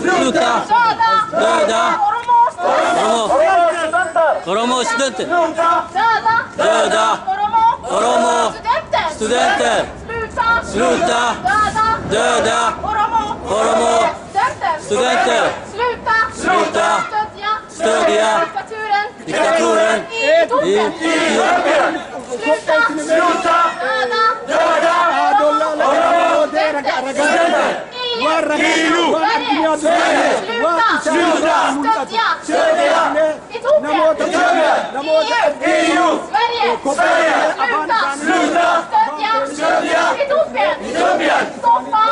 Sluta! Döda! Oromo! Oromo studenter! Döda! Oromo! Studenter! Sluta! Döda! Oromo! Studenter! Sluta! Stödja! Diktaturen! I Etiopien! Sluta! Döda! Oromo! Studenter! EU! Sverige! Sluta! Stödja! Etiopien! EU! Sverige! Sluta! Stödja! Etiopien! Stoppa!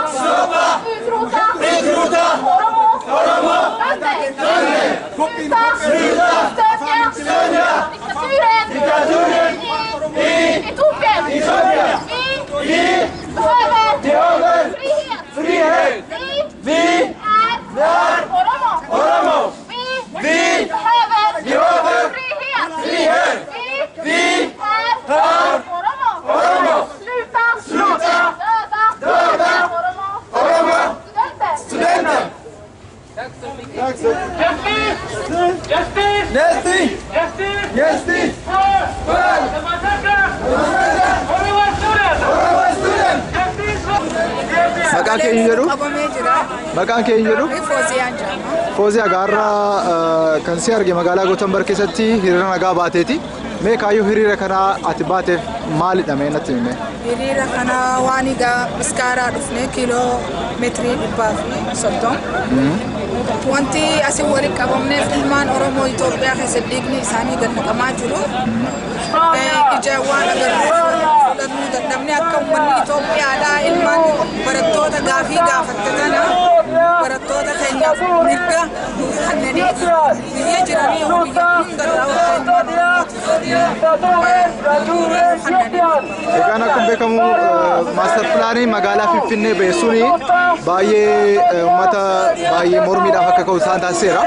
Utrota! Oromo! Sluta! Stödja! Diktaturen! I Etiopien! Vi behöver frihet! Vi är Oromo! Vi behöver frihet! Vi är Oromo! Sluta! Döda! Oromo! Studenter! Justice! Justice! Justice! Justice! For the massacre! Oromo students! Oromo student! Justice for Maqaan kee eenyu jedhu? Qabamee jira. Maqaan kee eenyu jedhu? Fooziyaan jedhama. Fooziyaa gaarraa kan si arge magaalaa Gootambar keessatti hiriira nagaa baateeti. Mee kaayyoo hiriira kanaa ati baateef maalidha mee natti himi? Hiriira kana waan egaa iskaaraa dhufne kiiloo meetirii 130. Wanti asii walitti qabamneef ilmaan Oromoo Itoophiyaa keessa dhiigni isaanii gad naqamaa jiru. Ija waan agarruuf fudhannuu dadhabne akka uummanni Itoophiyaadhaa ilmaan barattoota gaafii gaafatte tana barattoota keenyaaf mirga nuuf kennanii biyya jiranii biyya hundarraa Egaan akkuma beekamu master planii magaalaa Finfinnee ba'e suni baay'ee uummata baay'ee mormiidhaaf akka ka'u isaan taasiseera.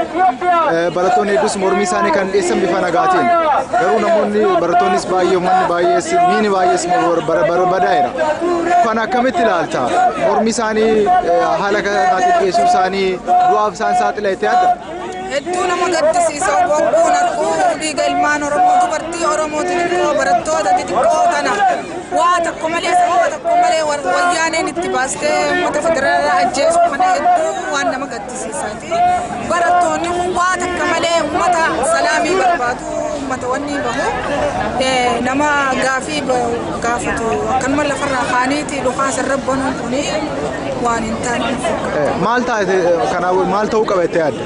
Barattoonni hedduus mormii isaanii kan dhiyeessan bifa nagaatiin. Garuu namoonni barattoonnis baay'ee uummanni baay'ees miini baay'ees barbadaa'eera. Kan akkamitti ilaalta? Mormii isaanii haala kanaatiin dhiyeessuu isaanii du'aaf isaan saaxila itti yaadda? Hedduu nama gaddisiisa bokkuun arguu dhiiga ilmaan Oromoo, dubartii Oromoo xixiqqoo, barattoota xixiqqoo tana waa tokko malee, sababa tokko malee wayyaaneen itti baastee uummata federaalaa ajjeesu kana hedduu waan nama gaddisiisaati. Barattoonni kun waa takka malee uummata salaamii barbaadu, uummata wanni bahu nama gaafii gaafatu akkanuma lafarraa kaaniiti dhukaasa irra banuun kuni waan hin taane. Maal taate kanaaf maal ta'uu qaba itti yaadda?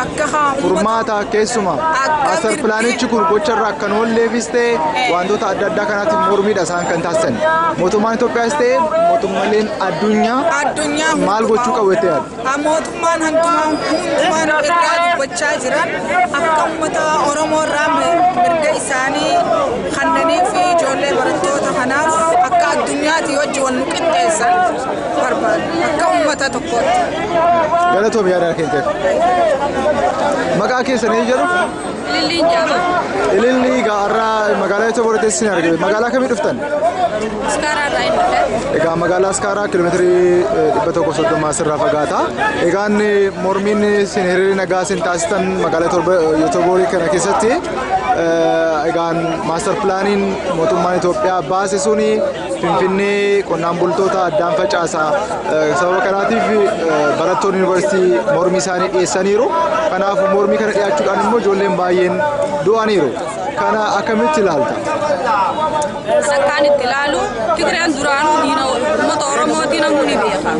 Akka haa Furmaata keessumaa master planichi kun gocharraa akka oolleefis ta'e wantoota adda addaa kanaatiif mormiidha isaan kan taasisan. Mootummaan Itoophiyaas ta'e mootummaaleen addunyaa addunyaa maal gochuu qabu itti yaadda? Mootummaan hundumaan hundumaan irraa dubbachaa jiran akka uummata Oromoo irraa mirga isaanii kennanii fi ijoollee barattoota kanaaf akka addunyaatti wajji wal nu qixxeessan barbaadu akka uummata tokkootti. Galatoom yaada keenyaaf. Maqaa keessan eenyu jedhu? Ililliin jedhama. Ililli gaarraa magaalaa Itoophiyaa teessin argame. Magaalaa kamii dhuftan? Iskaaraa irraa hin dhufe. Egaa magaalaa Askaaraa kiiloomeetirii 130 asirraa fagaata. Egaan mormiin isin hiriirri nagaa isin taasisan magaalaa Yootoboorii kana keessatti egaan master planiin mootummaan Itoophiyaa baase suni Finfinnee qonnaan bultoota addaan facaasa. Sababa kanaatiif barattoonni yuunivarsiitii mormii isaanii dhiyeessaniiru. Kanaaf mormii kana dhiyaachuudhaan immoo ijoolleen baay'een du'aniiru. Kana akkamitti ilaalta? Akkaan itti ilaalu, Tigreen duraanuu diina uummata Oromooti, namuu ni beeka.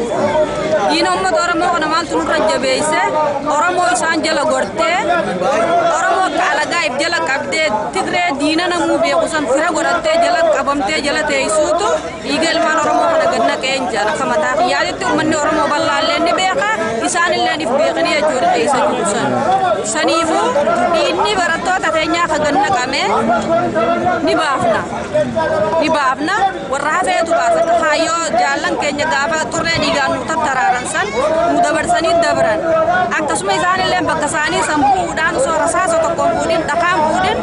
Diina uummata Oromoo kana maaltu nurra jabeesse? Oromoo isaan jala gortee, Oromoo akka alagaa'if jala qabdee, Tigree diina namuu beeku san fira godhattee jala qabamtee jala teessuutu dhiiga ilmaan Oromoo kana gad naqee hin jala. Akka mataa kiyyaatitti uummanni Oromoo bal'aallee ni beeka, isaanillee if beekanii jechuudha keessa jiru san. Saniifuu dhiigni barattoota keenyaa ka gad naqame ni baafna. Ni baafna, warra hafeetu baasa. Kaayyoo jaallan keenya gaafa xurree dhiigaan nu tattaraara. dabran san nu dabarsanii dabran. Akkasuma isaanillee bakka isaanii san bu'uudhaan osoo rasaasa tokko hin fuudhin, dhakaan fuudhin,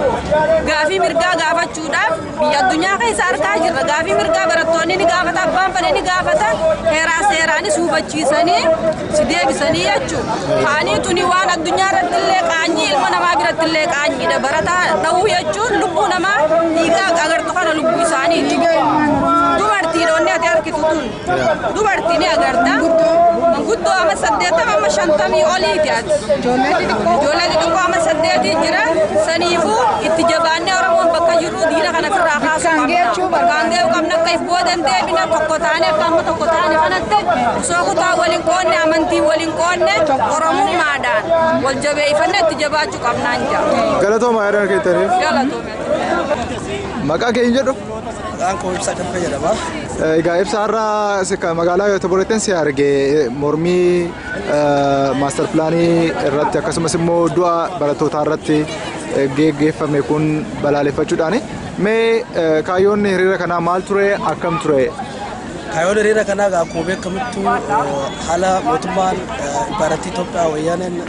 gaafii mirgaa gaafachuudhaaf biyya addunyaa keessa argaa jirra. Gaafii mirgaa barattoonni ni gaafata, abbaan fedhe ni gaafata, heeraa seeraanis hubachiisanii si deebisanii jechuudha. Kaanii tuni waan addunyaa irratti illee qaanyii, ilma namaa biratti illee qaanyiidha. Barataa dha'uu jechuun lubbuu namaa dhiigaa agartu kana lubbuu isaaniiti. Dubartiidha wanni ati argitu tun. Dubartii ni agarta. Manguddoo ama 80 amma 50 oliiti ati. Ijoollee xixiqqoo ama 8 jira. Saniifuu itti jabaannee Oromoon bakka jirru diina kana ofirraa kaasuu qabna. Bakkaan gahuu qabna. Akka if booda hin deebine, tokko taane, akka amma tokko taane kanatti osoo kutaa waliin qoonne, amantii waliin qoonne, Oromummaadhaan wal jabeeffanne itti jabaachuu qabnaan jira. Galatooma yaada keessaniif. Galatoome. Maqaa keenya jedhu? Maqaan koo Ibsaa Caffee jedhama. Egaa Ibsaa, har'a magaalaa Göteborgittin si arge mormii master planii irratti akkasumas immoo du'a barattootaa irratti geggeeffame kun balaaleffachuudhaani. Mee kaayyoon hiriira kanaa maal ture, akkam ture? Kaayyoon hiriira kanaa egaa akkuma beekamutti haala mootummaan impaayiratii Itoophiyaa wayyaaneen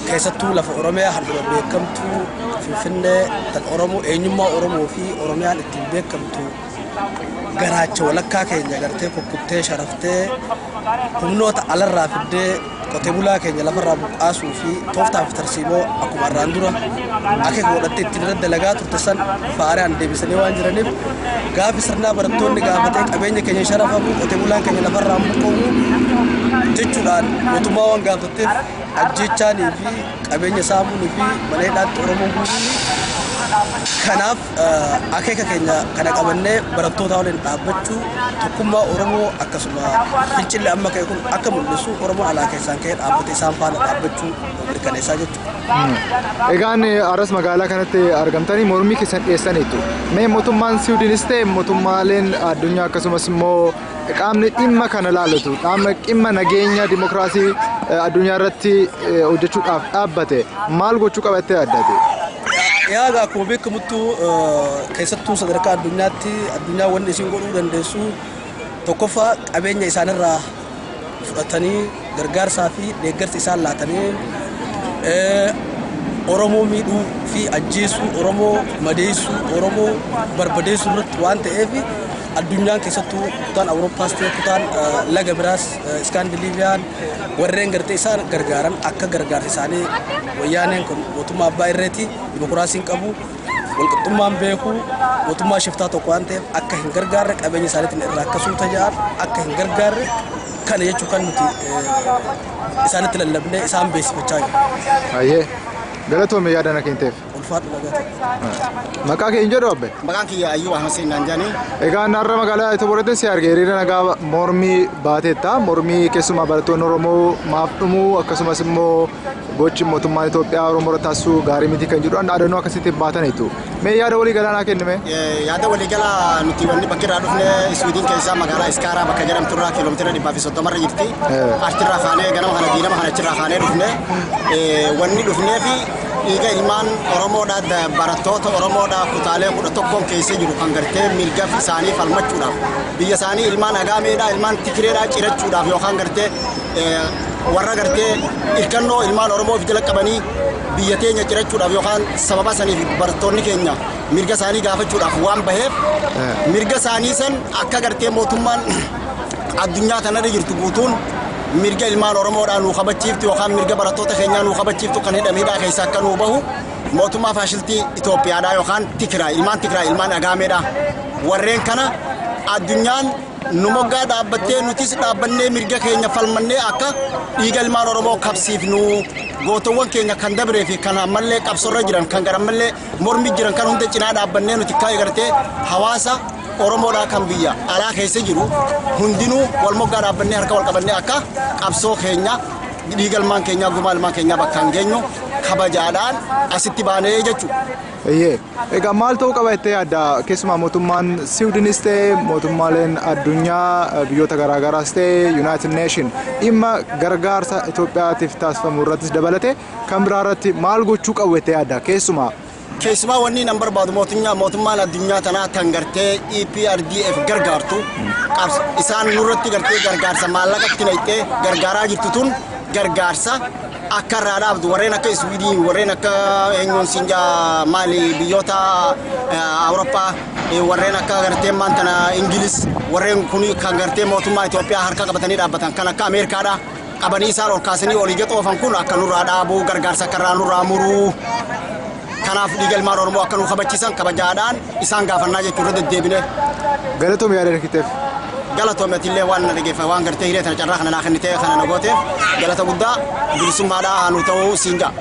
keessattuu lafa Oromiyaa handhuura beekamtuu Finfinnee tan Oromoo, eenyummaa Oromoo fi Oromiyaan ittiin beekamtu, garaacha walakkaa keenya gartee kukkuttee sharaftee humnoota alarraa fiddee qotee bulaa keenya lafarraa buqqaasuu fi tooftaa fi tarsiimoo akkuma har'aan dura akka godhatte ittiin irra dalagaa turte san faaraan deebisanii waan jiraniif, gaafi sirnaa barattoonni gaafatee qabeenya keenya sharafamu, qotee bulaan keenya lafarraa buqqa'u jechuudhaan mootummaa waan gaafatteef, ajjeechaanii fi qabeenya saamuunii fi mana hidhaatti Oromoon guuruun, kanaaf akeeka keenya kana qabannee barattoota waliin dhaabbachuu, tokkummaa Oromoo akkasuma fincilli amma ka'e kun akka mul'isu Oromoo alaa keessaan ka'ee dhaabbate isaan faana dhaabbachuu mirkaneessaa jechuudha. Egaan har'as magaalaa kanatti argamtanii mormii keessan dhiyeessaniitu. Mee mootummaan Siwiidinis ta'e mootummaaleen addunyaa akkasumas immoo qaamni dhimma kana laallatu, qaamni dhimma nageenya dimokiraasii addunyaa irratti hojjechuudhaaf dhaabbate maal gochuu qabattee addate? Yaa, akkuma beekamutti keessattuu sadarkaa addunyaatti addunyaa wanni isin godhuu dandeessu tokkoffaa qabeenya isaanirraa fudhatanii gargaarsaa fi deeggarsa isaan laatanii Oromoo miidhuu fi ajjeesuu, Oromoo madeessuu, Oromoo barbadeessuu irratti waan ta'eef, addunyaan keessattuu kutaan Awurooppaas ta'e kutaan laga biraas Iskaandinaaviyaan warreen gartee isaan gargaaran akka gargaarsa isaanii, wayyaaneen kun mootummaa abbaa irreeti, dimokiraasiin qabu, walqixxummaan beeku, mootummaa shiftaa tokko waan ta'eef akka hin gargaarre, qabeenya isaaniitiin irraa akka suuta ja'an akka hin gargaarre, kana jechuu kan nuti isaanitti lallabnee isaan beeksifachaa jiru. Ayyee, galatoome yaada na kenteef. Ulfaadhu, nagaa ta'e. Maqaa kee hin jedhu, abbe? Maqaan kiyya Ayyuu Ahmad Naan jedhanii. Egaa har'a magaalaa Göteborgitti si arge hiriira nagaa mormii baateetta. Mormii keessumaa barattoonni Oromoo maaf dhumuu, akkasumas immoo gochi mootummaan Itoophiyaa Oromoo irratti taasisu gaarii miti kan jedhu dhaadannoo akkasitti baataniitu. Mee yaada walii galaa naa kennime? Yaada waliigalaa nuti wanni bakki irraa dhufne Iswiidin keessaa magaalaa Iskaaraa bakka jedhamtu irraa kiiloomeetira 130rra jirti. Achirraa kaanee ganama kana diinama kana achirraa kaanee dhufne. Wanni dhufnee fi dhiiga ilmaan Oromoodhaa, barattoota Oromoodhaa kutaalee 11n keessa jiru kan gartee mirga isaanii falmachuudhaaf biyya isaanii ilmaan agaameedhaa, ilmaan Tikireedhaa cirachuudhaaf yookaan gartee warra gartee hirkannoo ilmaan Oromoo of jala qabanii biyya teenya cirachuudhaaf yookaan sababa saniif barattoonni keenya mirga isaanii gaafachuudhaaf waan baheef, mirga isaanii san akka gartee mootummaan addunyaa tanarra jirtu guutuun mirga ilmaan Oromoodhaa nuu kabachiiftu yookaan mirga barattoota keenyaa nuu kabachiiftu, kan hidhame hidhaa keessa akka nuu bahu, mootummaa faashiltii Itoophiyaadhaa yookaan Tigraay, ilmaan Tigraay, ilmaan agaameedhaa warreen kana addunyaan nu moggaa dhaabbattee nutis dhaabbannee mirga keenya falmannee akka dhiiga ilmaan Oromoo kabsiifnu, gootowwan keenya kan dabree fi kan ammallee qabsorra jiran, kan garammallee mormi jiran kan hunda cinaa dhaabbannee nuti kaa'e gartee hawaasa Oromoodhaa kan biyya alaa keessa jiru hundinuu wal moggaa dhaabbannee harka wal qabannee akka qabsoo keenya, dhiiga ilmaan keenyaa, gumaa ilmaan keenyaa bakkaan geenyu kabajaadhaan asitti baanee jechuudha. Eeyyee. Egaa maal ta'uu qaba jettee yaadda? Keessumaa mootummaan Siwiidinis ta'e mootummaaleen addunyaa biyyoota garaagaraas ta'e United Nation dhimma gargaarsa Itoophiyaatiif taasifamu irrattis dabalate kan biraa irratti maal gochuu qabu jettee yaadda? Keessumaa Keessumaa wanni nan barbaadu mootummaan addunyaa tanaa tan gartee EPRDF gargaartu isaan nurratti gartee gargaarsa maallaqatti naqxee gargaaraa jirtu tun gargaarsa akka irraa dhaabdu warreen akka Iswiidii warreen akka eenyuun siinjaa maali biyyoota Awurooppaa warreen akka gartee maan tana Ingilis warreen kun kan gartee mootummaa Itoophiyaa harka qabatanii dhaabbatan kan akka Ameerikaadha qabanii isaan ol kaasanii olii gaxoofan kun akka nurraa dhaabuu gargaarsa akka irraa nurraa muruu kanaaf dhiiga ilmaan Oromoo akka nu kabachiisan kabajaadhaan isaan gaafannaa jechuudha deddeebine. Galatoom yaada hirkiteef. Galatoometillee waan na dhageeffa waan gartee hiree tana carraa kana naa kennitee kana na gooteef galata guddaa bilisummaadhaa haa nu ta'uu siin ja'a.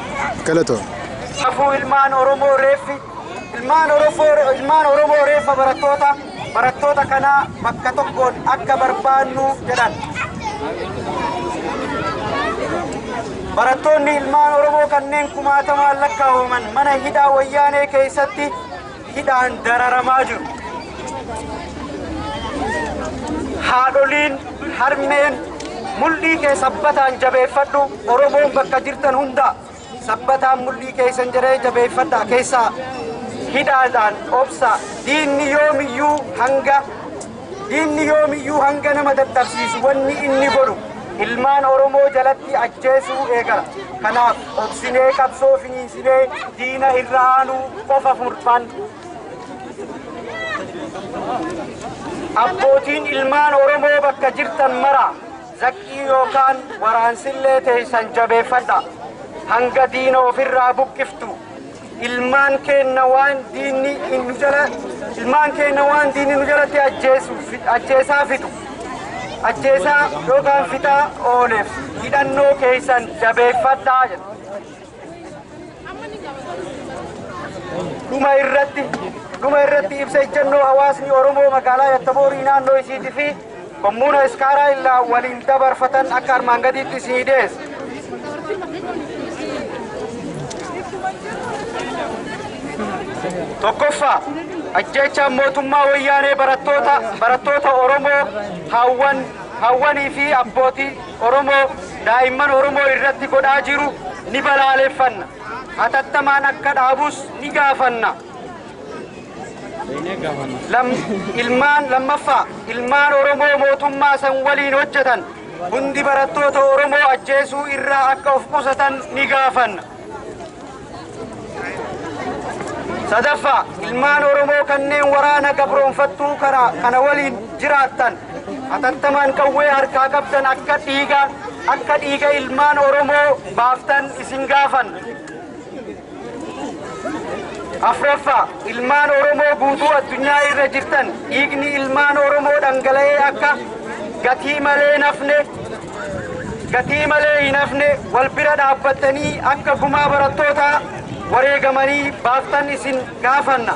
Galatoom. Afuu ilmaan Oromoo reeffi ilmaan Oromoo reeffa barattoota kanaa bakka tokkoon akka barbaannu jedhan. Barattoonni ilmaan Oromoo kanneen kumaatamaan lakkaa'aman mana hidhaa wayyaanee keessatti hidhaan dararamaa jiru. Haadholiin harmeen mul'ii kee sabbataan jabeeffadhu Oromoon bakka jirtan hunda sabbataan mul'ii keessan jedhee jabeeffadha keessaa hidhaadhaan obsa diinni yoomiyyuu hanga nama dadhabsiisu wanni inni godhu ilmaan Oromoo jalatti ajjeesuu eegala. Kanaaf obsinee qabsoo finiinsinee diina irra aanuu qofa furfan. Abbootiin ilmaan Oromoo bakka jirtan mara zaqqii yookaan waraansillee teessan jabeeffadha. Hanga diina ofirraa buqqiftu ilmaan keenna waan diinni nu jalatti ajjeesaa fitu. Ajjeesaa yookaan fixaa ooleef hidhannoo keessan jabeeffadhaa jedha. Dhuma irratti ibsa ejjennoo hawaasni Oromoo magaalaa Yattaboorii naannoo isiitii fi kommuuna Iskaaraa illaa waliin dabarfatan akka armaan gadiitti isinii dhiyeessa. Tokkoffaa ajjeechaan mootummaa wayyaanee barattoota Oromoo hawwanii fi abbootii Oromoo daa'imman Oromoo irratti godhaa jiru ni balaaleffanna. Hatattamaan akka dhaabus ni gaafanna. Lammaffaa ilmaan Oromoo mootummaa san waliin hojjetan hundi barattoota Oromoo ajjeesuu irraa akka of qusatan ni gaafanna. Sadaffaa ilmaan Oromoo kanneen waraana gabroonfattuu kana waliin jiraattan hatattamaan qawwee harkaa qabdan akka dhiiga ilmaan Oromoo baaftan isin gaafanna. Afraffaa ilmaan Oromoo guutuu addunyaa irra jirtan dhiigni ilmaan Oromoo dhangala'ee akka gatii malee hin hafne wal bira dhaabbattanii akka gumaa barattootaa wareegamanii baaftan isin gaafanna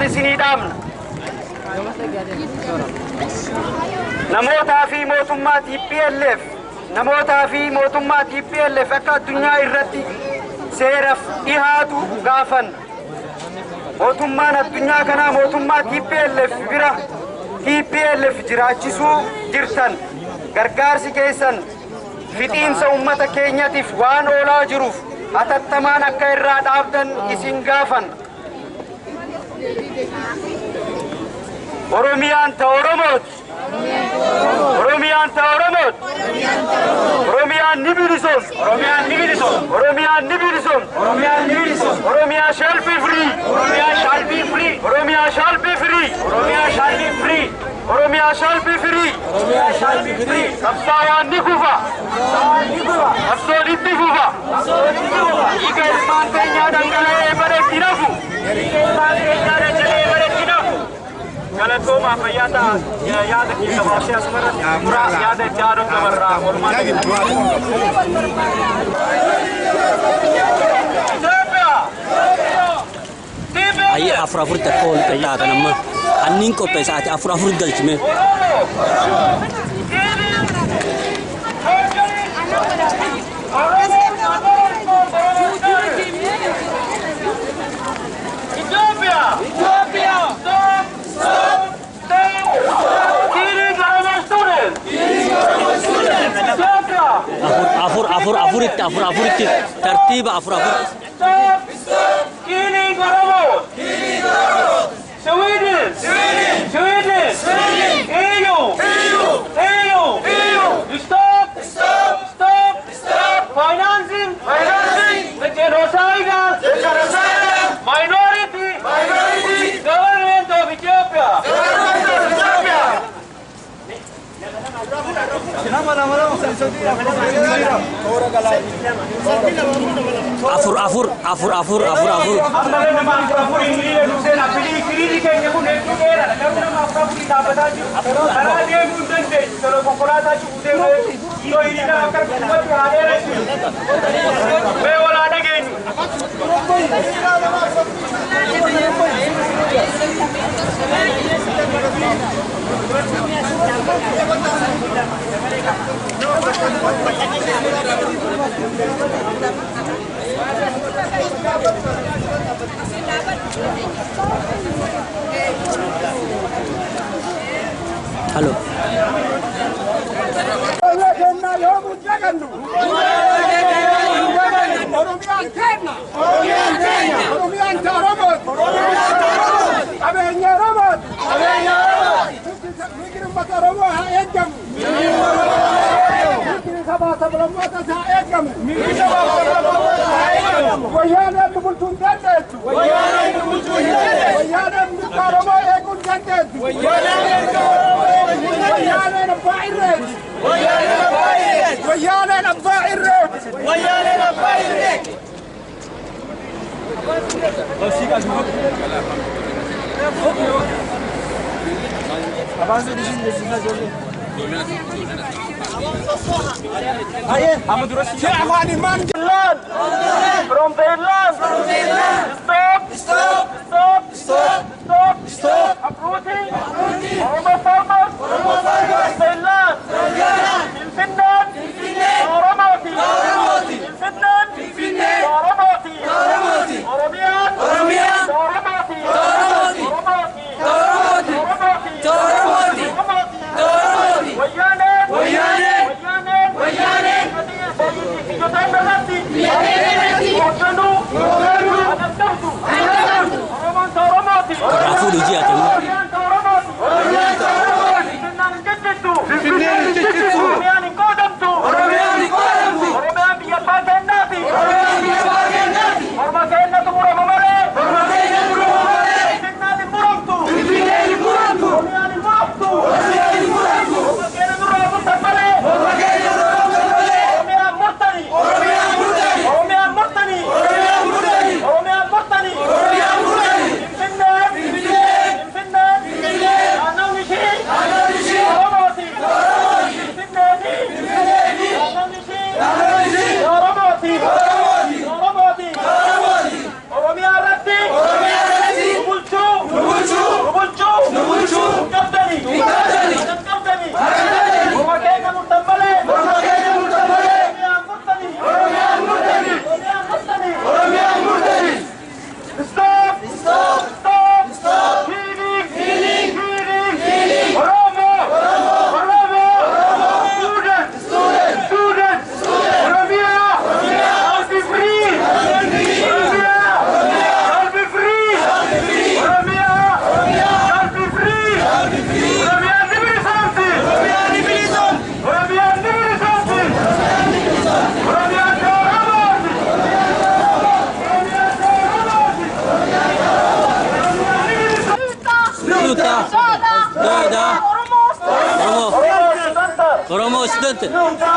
isinii dhaabna. Namootaa fi mootummaa TPLF akka addunyaa irratti seeraaf dhihaatu gaafanna. Mootummaan addunyaa kanaa mootummaa TPLF bira TPLF jiraachisuu jirtan gargaarsi keessan fixiinsa uummata keenyatiif waan oolaa jiruuf hatattamaan akka irraa dhaabdan isin gaafanna. Oromiyaan ta Oromooti. Oromiyaan ta Oromooti. Oromiyaan ni bilisoomti. Oromiyaan ni bilisoomti. Oromiyaan ni bilisoomti. Oromiyaan ni bilisoomti. Oromiyaa shall be free. Oromiyaa shall be free. Oromiyaa shall be free. Oromiyaa shall be free. Oromiyaa shall be free. Oromiyaa shall be free. Qabsaa'aan ni kufa. Qabsoon itti fufa. Dhiiga ilmaan keenyaa dhangala'ee bareetti nafu. Dhiiga ilmaan keenyaa dhangala'ee bareetti nafu. Galatoomaa fayyaa ta'a yaada keessa baasee asumarratti muraa yaada itti aanu dabarraa oolmaa. Ayyi afur afur takka wal qixxaatan amma anniin qopheessa ati afur afur galchime. Ethiopia! Stop! Stop! Stop! Killing Oromo students! Ethiopia! Afur afur afuritti afur afuritti tartiiba afur afur. Stop! Stop! Killing Killing Oromo! Killing Oromo! Sweden! Sweden! Sweden! Sweden! EU! EU! EU! EU! Stop! Stop! Stop! Stop! Financing! Financing! The genocidal! The genocidal! Minority! Minority! Government of Ethiopia! Government of Ethiopia! Afur afur afur afur afur afur. Amma nama afur afur hiriira dhufeen affilii hiriirri keenya kun hedduu dheeraadha. Garuu nama afur afurii dhaabbataa jiru. Karaa deemuu hin dandeenyu. Tolo konkolaataa cufutee yoo hiriira akka dubbatti haa dheeressu. Mee walaa dhageenyu. Halo. Land! From their land! From their land! Stop! Stop! Stop! Stop! Stop! Stop! Uprooting! Uprooting! Oromo farmers! Oromo farmers! Their land! Their land! In Finland! In Finland! Oromoti! Oromoti! In Finland! In Finland! Oromoti! Oromoti! Oromian! Oromian! Oromoti! Oromoti! Oromoti! Oromoti! Oromoti! Oromoti! Oromoti! Wayyaane! Wayyaane! Wayyaane! Wayyaane! Karaa fuudhu ji'aate. Sluta! Döda! Oromo! Oromo. Oromo studenter. Döda!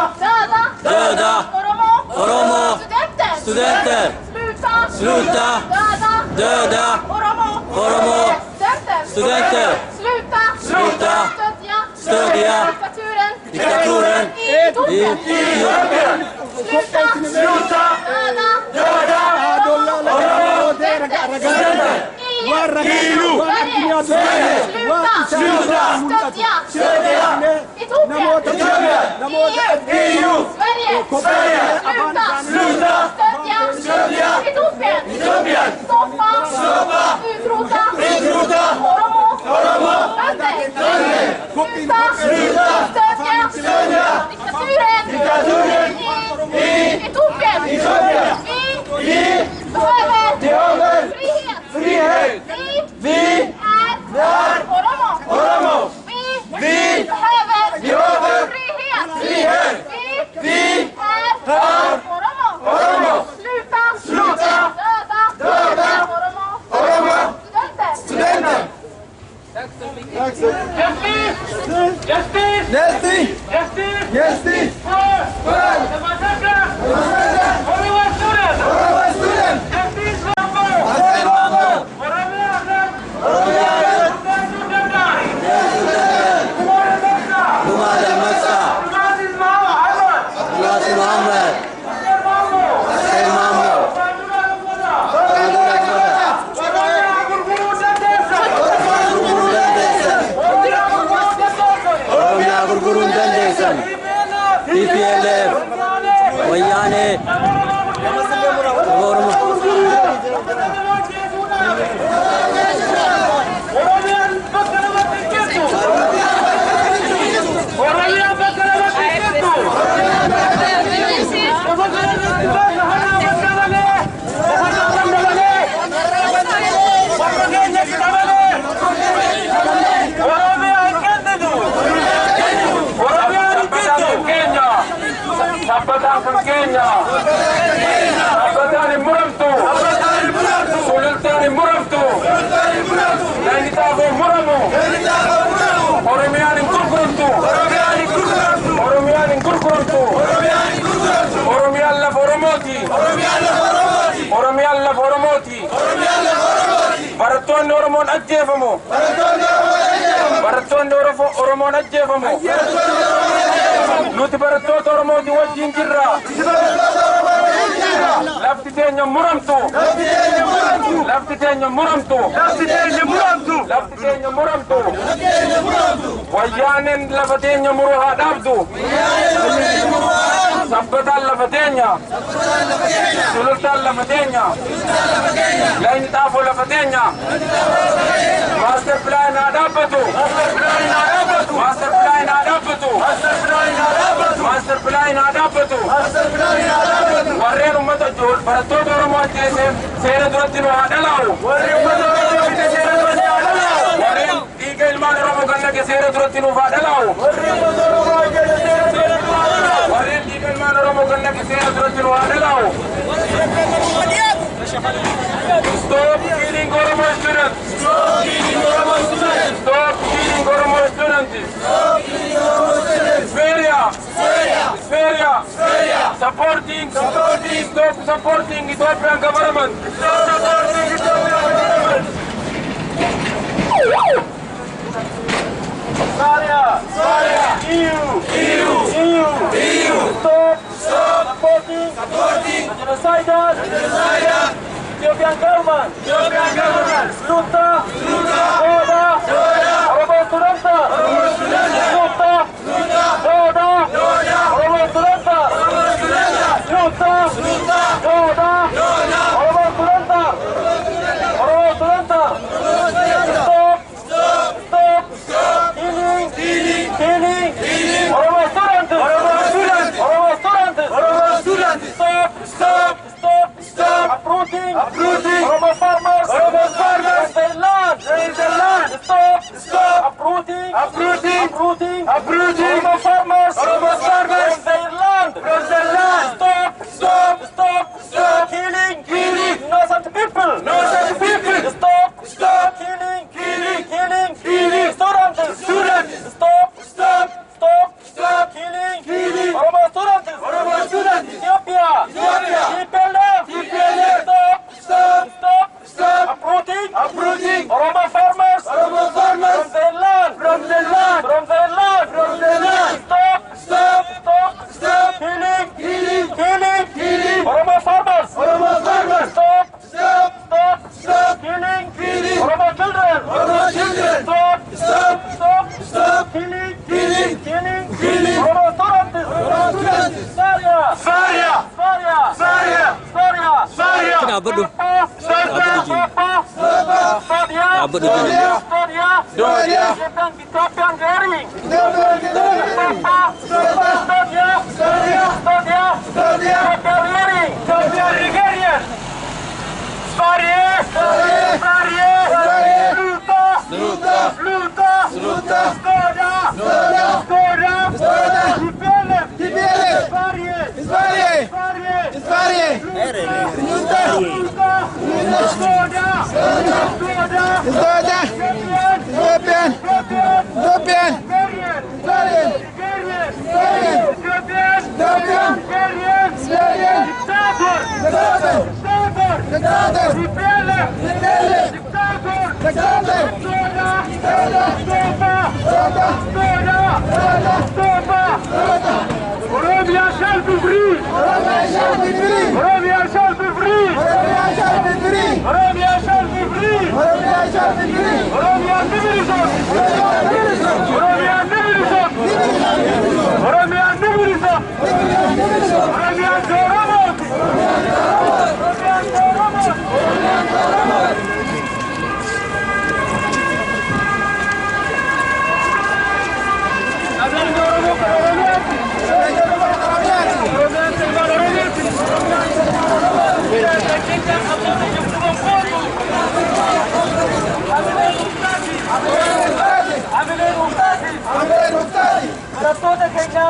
Döda! Oromo! Oromo. Studenter! Studenter. Sluta! Sluta! Döda! Döda! Oromo! Oromo. Studenter! Studenter. Sluta! Sluta! Stödja! Stödja! Diktaturen! Diktaturen. I Etiopien! I Etiopien. Sluta! Sluta! Döda! Döda! Oromo! Studenter! EU! Sverige! Sluta! Sluta! Stödja! Stödja! Etiopien! Etiopien! EU! Sverige! Sverige! Sluta! Sluta! Stödja! Stödja! Etiopien! Etiopien! Stoppa! Stoppa! Utrota! Utrota! Oromo! Oromo! Bönder! Bönder! Sluta! Sluta! Stödja! Stödja! Diktaturen! Diktaturen! I I Etiopien! Etiopien! Vi Vi behöver behöver frihet! Oromo. Oromo. Vi behöver. Behöver. Frihet. Frihet. Vi Vi är Oromo. Oromo. Sluta. Sluta. Döda. Döda. Oromo. Oromo. Studenter. Studenter. Justice! Justice! Justice. Justice! Justice. For the massacre! Oromo students! Oromo student. Justice for Asel Mamo. Oromia Oromia. Gumaa Dammaqsaa. Abdulaziz Muhammad. Hussein Maammoo. Baaduu Gammada. Gurguruu dandeessan. Oromiyaa gurguruu hin dandeessan. TPLF. Wayyaanee. Oromoo. Sabbataan kan keenya. Sabbataan hin muramtu. Sulultaan hin muramtu. Lagni xaafoo hin muramu. Oromiyaan hin gurguramtu. Oromiyaan hin gurguramtu. Oromiyaan lafa Oromooti. Oromiyaan lafa Oromooti. Barattoonni Oromoon ajjeefamu. Barattoonni Oromoon ajjeefamu. Nuti barattoota Oromooti wajjin jirra. Lafti teenya muramtu. Lafti teenya muramtu. Lafti teenya muramtu. Lafti teenya muramtu. Wayyaaneen lafa teenya muruu haa dhaabdu. Sabbataan lafa teenya. Sulultaan lafa teenya. Lagni xaafoo lafa teenya. Master plan haa dhaabbatu. Master plan haa dhaabbatu. Master plan haa dhaabbatu. Warreen uummata barattoota Oromoo ajjeeseef seera duratti nu haa dhalaa'u. Warreen dhiiga ilmaan Oromoo kan naqe seera duratti nuuf haa dhalaa'u. Warreen dhiiga ilmaan Oromoo kan naqe seera duratti nu haa dhalaa'u. Stop killing Oromo students! Stop killing Oromo students. Stop killing Oromo students! Stop killing Oromo students. Sverige! Sverige. Sverige! Sverige. Supporting! Supporting. Stop supporting Ethiopian government! Stop supporting Ethiopian government. Sverige! Sverige. EU! EU. EU! EU. Stop! Stop. Supporting! Supporting. The genocidal! Genocide. Ethiopian government! Ethiopian government. Sluta! Sluta. Döda! Döda. Oromo studenter! Oromo studenter. Sluta! Sluta. Döda! Döda. Oromo studenter! Oromo studenter. Sluta! Sluta. Döda! Döda. Oromo studenter! Oromo studenter! Stop! Stop. Stop! Stop. Killing! Killing. Killing! Killing. Oromo students! Oromo students. Oromo students! Oromo students. Stop! Stop. Stop! Stop. Uprooting! Uprooting. Oromo farmers! Oromo farmers. From their land! From their land. Stop! Stop. Uprooting! Uprooting. Uprooting! Uprooting. Oromo farmers! Oromo farmers. From their land! From their land. Stop! Stop. Stop! Stop. Killing! Killing. Innocent people! Innocent people. Stop! Stop. Killing! Killing. Killing! Killing. Students! Students. Stop! Stop. Stop! Stop. Killing! Killing. Oromo students! Oromo students. Ethiopia! Ethiopia. TPLF! TPLF. Stop! Stop. Stop! Stop. Uprooting! Uprooting. Oromo farmers! Oromo farmers. From their land! From their land. From their land! From their land. Stop! Stop. Stop! Stop. Killing! Killing. Killing! Killing. Oromo farmers! Oromo farmers. Stop! Stop. Stop! Stop. Killing! Killing. Oromo children! Oromo children. Stop! Stop. Stop! Stop. Killing! Killing. Killing! Killing. Oromo students! Oromo students. Sverige! Sverige. Sverige! Sverige. Sverige! Sverige. Dhaabbadhu. Stoppa! Stoppa! Sverige! Dhaabbadhu jiru. Sverige! Sverige. Ethiopian regering! Ethiopian regering. Stoppa! Stödja! Stödja! Stödja! Stödja! Ethiopian regering! Ethiopian Regeringen! Sverige! Sverige! Sverige! Sverige! Sluta! Sluta! Sluta! Stöda! Stöda! Stöda! TPLF! TPLF! Sverige! Sverige! Sverige! Sluta! Sluta! Stöda! Stöda! Stöda! Ethiopian! Ethiopian! Sverige! Sverige! Ethiopian! Ethiopian! Sverige! Sverige! Diktator! Diktator! Diktator! TPLF! TPLF! Diktator! Diktator! Stöda! Stöda! Stöda! Stöda! Stöda! Oromia shall be free! Oromia shall be free! Oromia shall be free! Oromia shall be free! Oromia shall be free! Oromia shall be free! Oromia ni bilisoomti! Oromia ni bilisoomti! Oromia ni bilisoomti! Oromia Oromooti! Oromia Oromooti! Qabeenyi Oromoo kan Oromiyaati! Oromiyaan ilmaan Oromooti!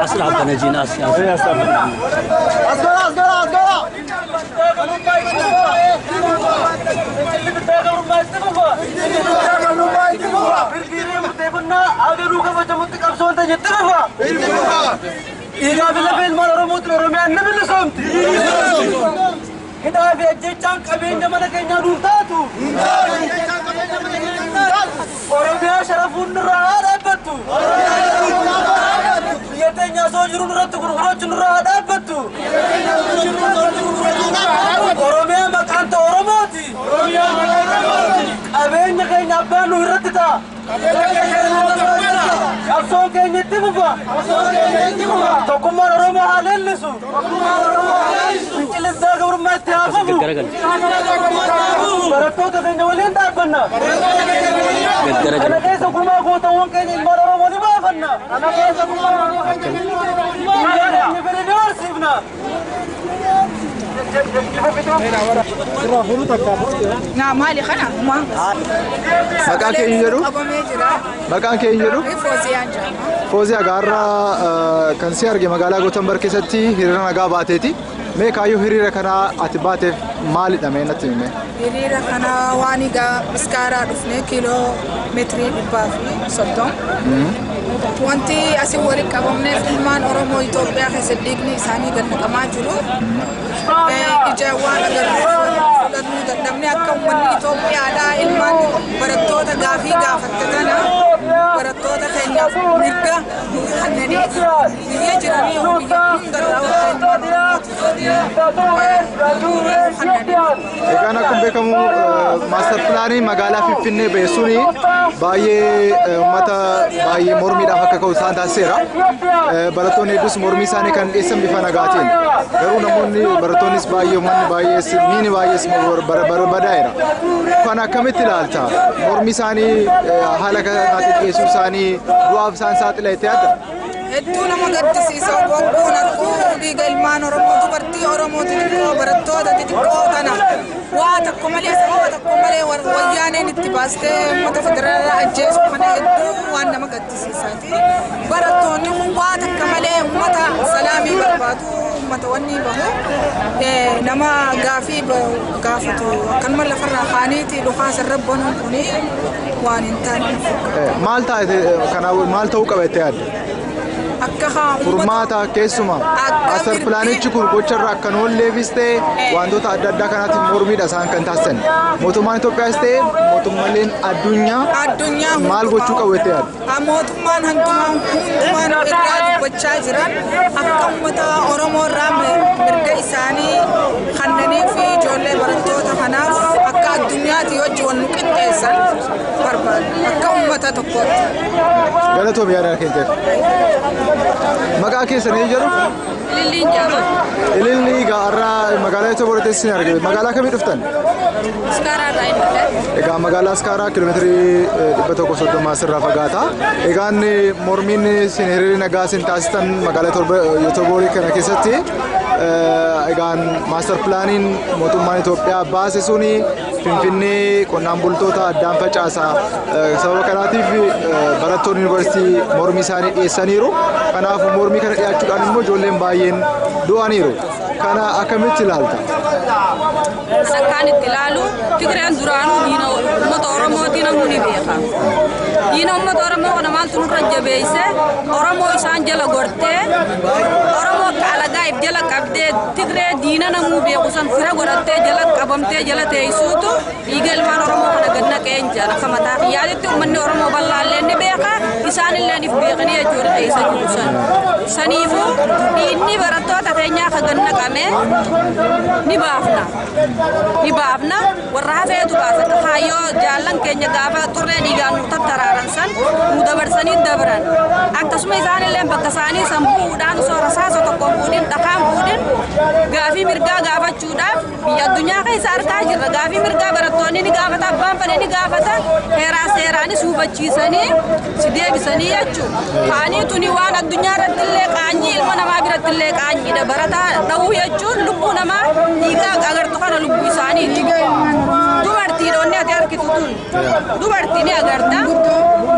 As dhaabbana jiin as as. Asgara, asgara, asgara! Dhiigaa fi lafee ilmaan Oromootiin Oromiyaan ni bilisoomti. Hidhaa fi ajjechaan qabeenya mana keenyaa nuuf taatu. Oromiyaa sharafuun nurraa haa dhaabbattu. Biyya teenya osoo jiru nurratti gurgurachuun nurraa haa dhaabbattu. Oromiyaa maqaan ta'e Oromooti. Qabeenya keenya abbaan nu irratti ta'a. Qabsoon keenya itti fufa. Tokkummaan Oromoo haa leellisu. Fincilli gabrummaa itti haa fufu. Barattoota keenya waliin dhaabbanna. Kana keessa gumaa gootawwan keenya ilmaan Oromoo ni baafanna. Kana keessa gumaa gootawwan keenya fedhe ni horsiifna. Naa maali kana? Maqaan kee eenyu jedhu? Qabamee jira. Maqaan kee eenyu jedhu? Fooziyaan jedhama. Fooziyaa gaarraa kan si arge magaalaa Gootambar keessatti hiriira nagaa baateeti. Mee kaayyoo hiriira kanaa ati baateef maalidha mee natti himi? Hiriira kana waan egaa Iskaaraa dhufne kiiloo meetirii 130. Wanti asii walitti qabamneef ilmaan Oromoo Itoophiyaa keessatti dhiigni isaanii gad naqamaa jiru. Ija waan agarruuf fudhannuu dadhabne akka uummanni Itoophiyaadhaa ilmaan barattoota gaafii gaafatte tana barattoota keenyaaf mirga nu kennanii biyya jiranii biyya hundarraa ilmaan Egaan akkuma beekamu master planii magaalaa Finfinnee ba'e suni baay'ee uummata baay'ee mormiidhaaf akka ka'u isaan taasiseera. Barattoonni hedduus mormii isaanii kan dhiyeessan bifa nagaatiin. Garuu namoonni barattoonnis baay'ee uummanni baay'ees miini baay'ees barbadaa'eera. Kan akkamitti ilaalta? Mormii isaanii haala kanaatiin dhiyeessuu isaanii du'aaf isaan saaxila jettee yaadda? Hedduu nama gaddisiisa obboon arguu dhiiga ilmaan Oromoo dubartii Oromoo xixiqqoo barattoota xixiqqoo tana waa tokko malee sababa tokko malee wayyaaneen itti baastee uummata federaalaa ajjeesu kana hedduu waan nama gaddisiisaati. Barattoonni kun waa takka malee uummata salaamii barbaadu uummata wanni bahu nama gaafii gaafatu akkanuma lafarraa kaaniiti dhukaasa irra banuun kuni waan hin taane. Maal taate kanaaf maal ta'uu qaba jettee yaadda? Akka haa Furmaata keessumaa master planichi kun gocharraa akka nu olleefis ta'e wantoota adda addaa kanaatiin mormiidha isaan kan taasisan. Mootummaan Itoophiyaas ta'e mootummaaleen addunyaa addunyaa maal gochuu qabu jettee yaadda? Mootummaan hundumaan hundumaan irraa dubbachaa jiran akka uummata Oromoo irraa mirga isaanii kennanii fi ijoollee barattoota kanaaf akka addunyaatti wajji wal nu qixxeessan barbaadu akka uummata tokkootti. Galatoom yaada keenyaaf. Maqaa keessan eenyu jedhu? Ililliin jedhama. Ililli gaarraa magaalaa Itoophiyaa sin argame. Magaalaa kamii dhuftan? Iskaaraa irraa hin dhufe. Egaa magaalaa Askaaraa kiiloomeetirii 130 asirraa fagaata. Egaan mormiin isin hiriirri nagaa isin taasisan magaalaa Yootoboorii kana keessatti Egaan master planiin mootummaan Itoophiyaa baase suni Finfinnee qonnaan bultoota addaan facaasa. Sababa kanaatiif barattoonni yuunivarsiitii mormii isaanii dhiyeessaniiru. Kanaaf mormii kana dhiyaachuudhaan immoo ijoolleen baay'een du'aniiru. Kana akkamitti ilaalta? Akkaan itti ilaalu, Tigreen duraanuu diina uummata Oromooti, namuu ni beeka. Diina uummata Oromoo kana maaltu nurra jabeesse? Oromoo isaan jala gortee, Oromoo akka alagaa if jala qabdee, Tigree diina namuu beeku san fira godhattee jala qabamtee jala teessuutu dhiiga ilmaan Oromoo kana gad naqee hin jaan. Akka mataa kiyyaatitti uummanni Oromoo bal'aallee ni beeka, isaanillee if beekanii jechuudha keessa jiru san. Saniifuu dhiigni barattoota keenyaa ka gad naqame ni baafna. Ni baafna, warra hafeetu baasa. Kaayyoo jaallan keenya gaafa xurree dhiigaan nu tattaraaran san nu dabarsanii dabran. Akkasuma isaanillee bakka isaanii san bu'uudhaan osoo rasaasa tokko fuudhin, dhakaan fuudhin, gaafii mirgaa gaafachuudhaaf biyya addunyaa keessa argaa jirra. Gaafii mirgaa barattoonni ni gaafata, abbaan fedhe ni gaafata, heeraa seeraanis hubachiisanii si deebisanii jechuudha. Kaanii tuni waan addunyaa irratti illee qaanyii, ilma namaa biratti illee qaanyiidha. Barataa dha'uu jechuun lubbuu namaa dhiigaa agartu kana lubbuu isaaniiti. Dubartiidha onni ati argitu tun. Dubartii ni agarta.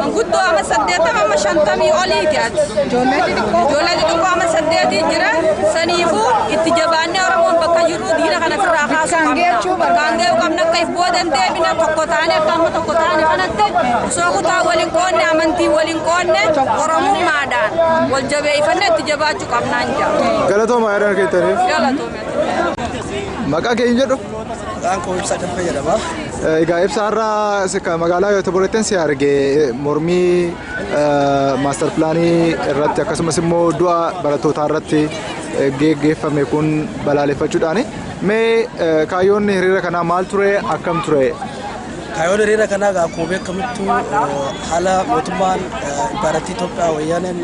Manguddoo amma 80, amma 50 oliiti ati. Ijoollee xixiqqoo amma 8 jira. Saniifuu itti jabaannee Oromoon bakka jirru diina kana ofirraa kaasuu qabna. Bakkaan gahuu qabna. Akka if booda hin deebine, tokko taane, akka amma tokko taane kanatti, osoo kutaa waliin qoonne, amantii waliin qoonne, Oromummaadhaan wal jabeeffannee itti jabaachuu qabnaan jaa. Galatooma yaada keessaniif. Galatoome. Maqaa keenya jedhu? Maqaan koo Ibsaa Caffee jedhama. Egaa Ibsaa, irraa magaalaa Yootoboritti si arge mormii master planii irratti akkasumas immoo du'a barattootaa irratti geggeeffame kun balaaleffachuudhaani. Mee kaayyoon hiriira kanaa maal ture? Akkam ture? Kaayyoon hiriira kanaa egaa akkuma beekamutti haala mootummaan impaayiratii Itoophiyaa wayyaaneen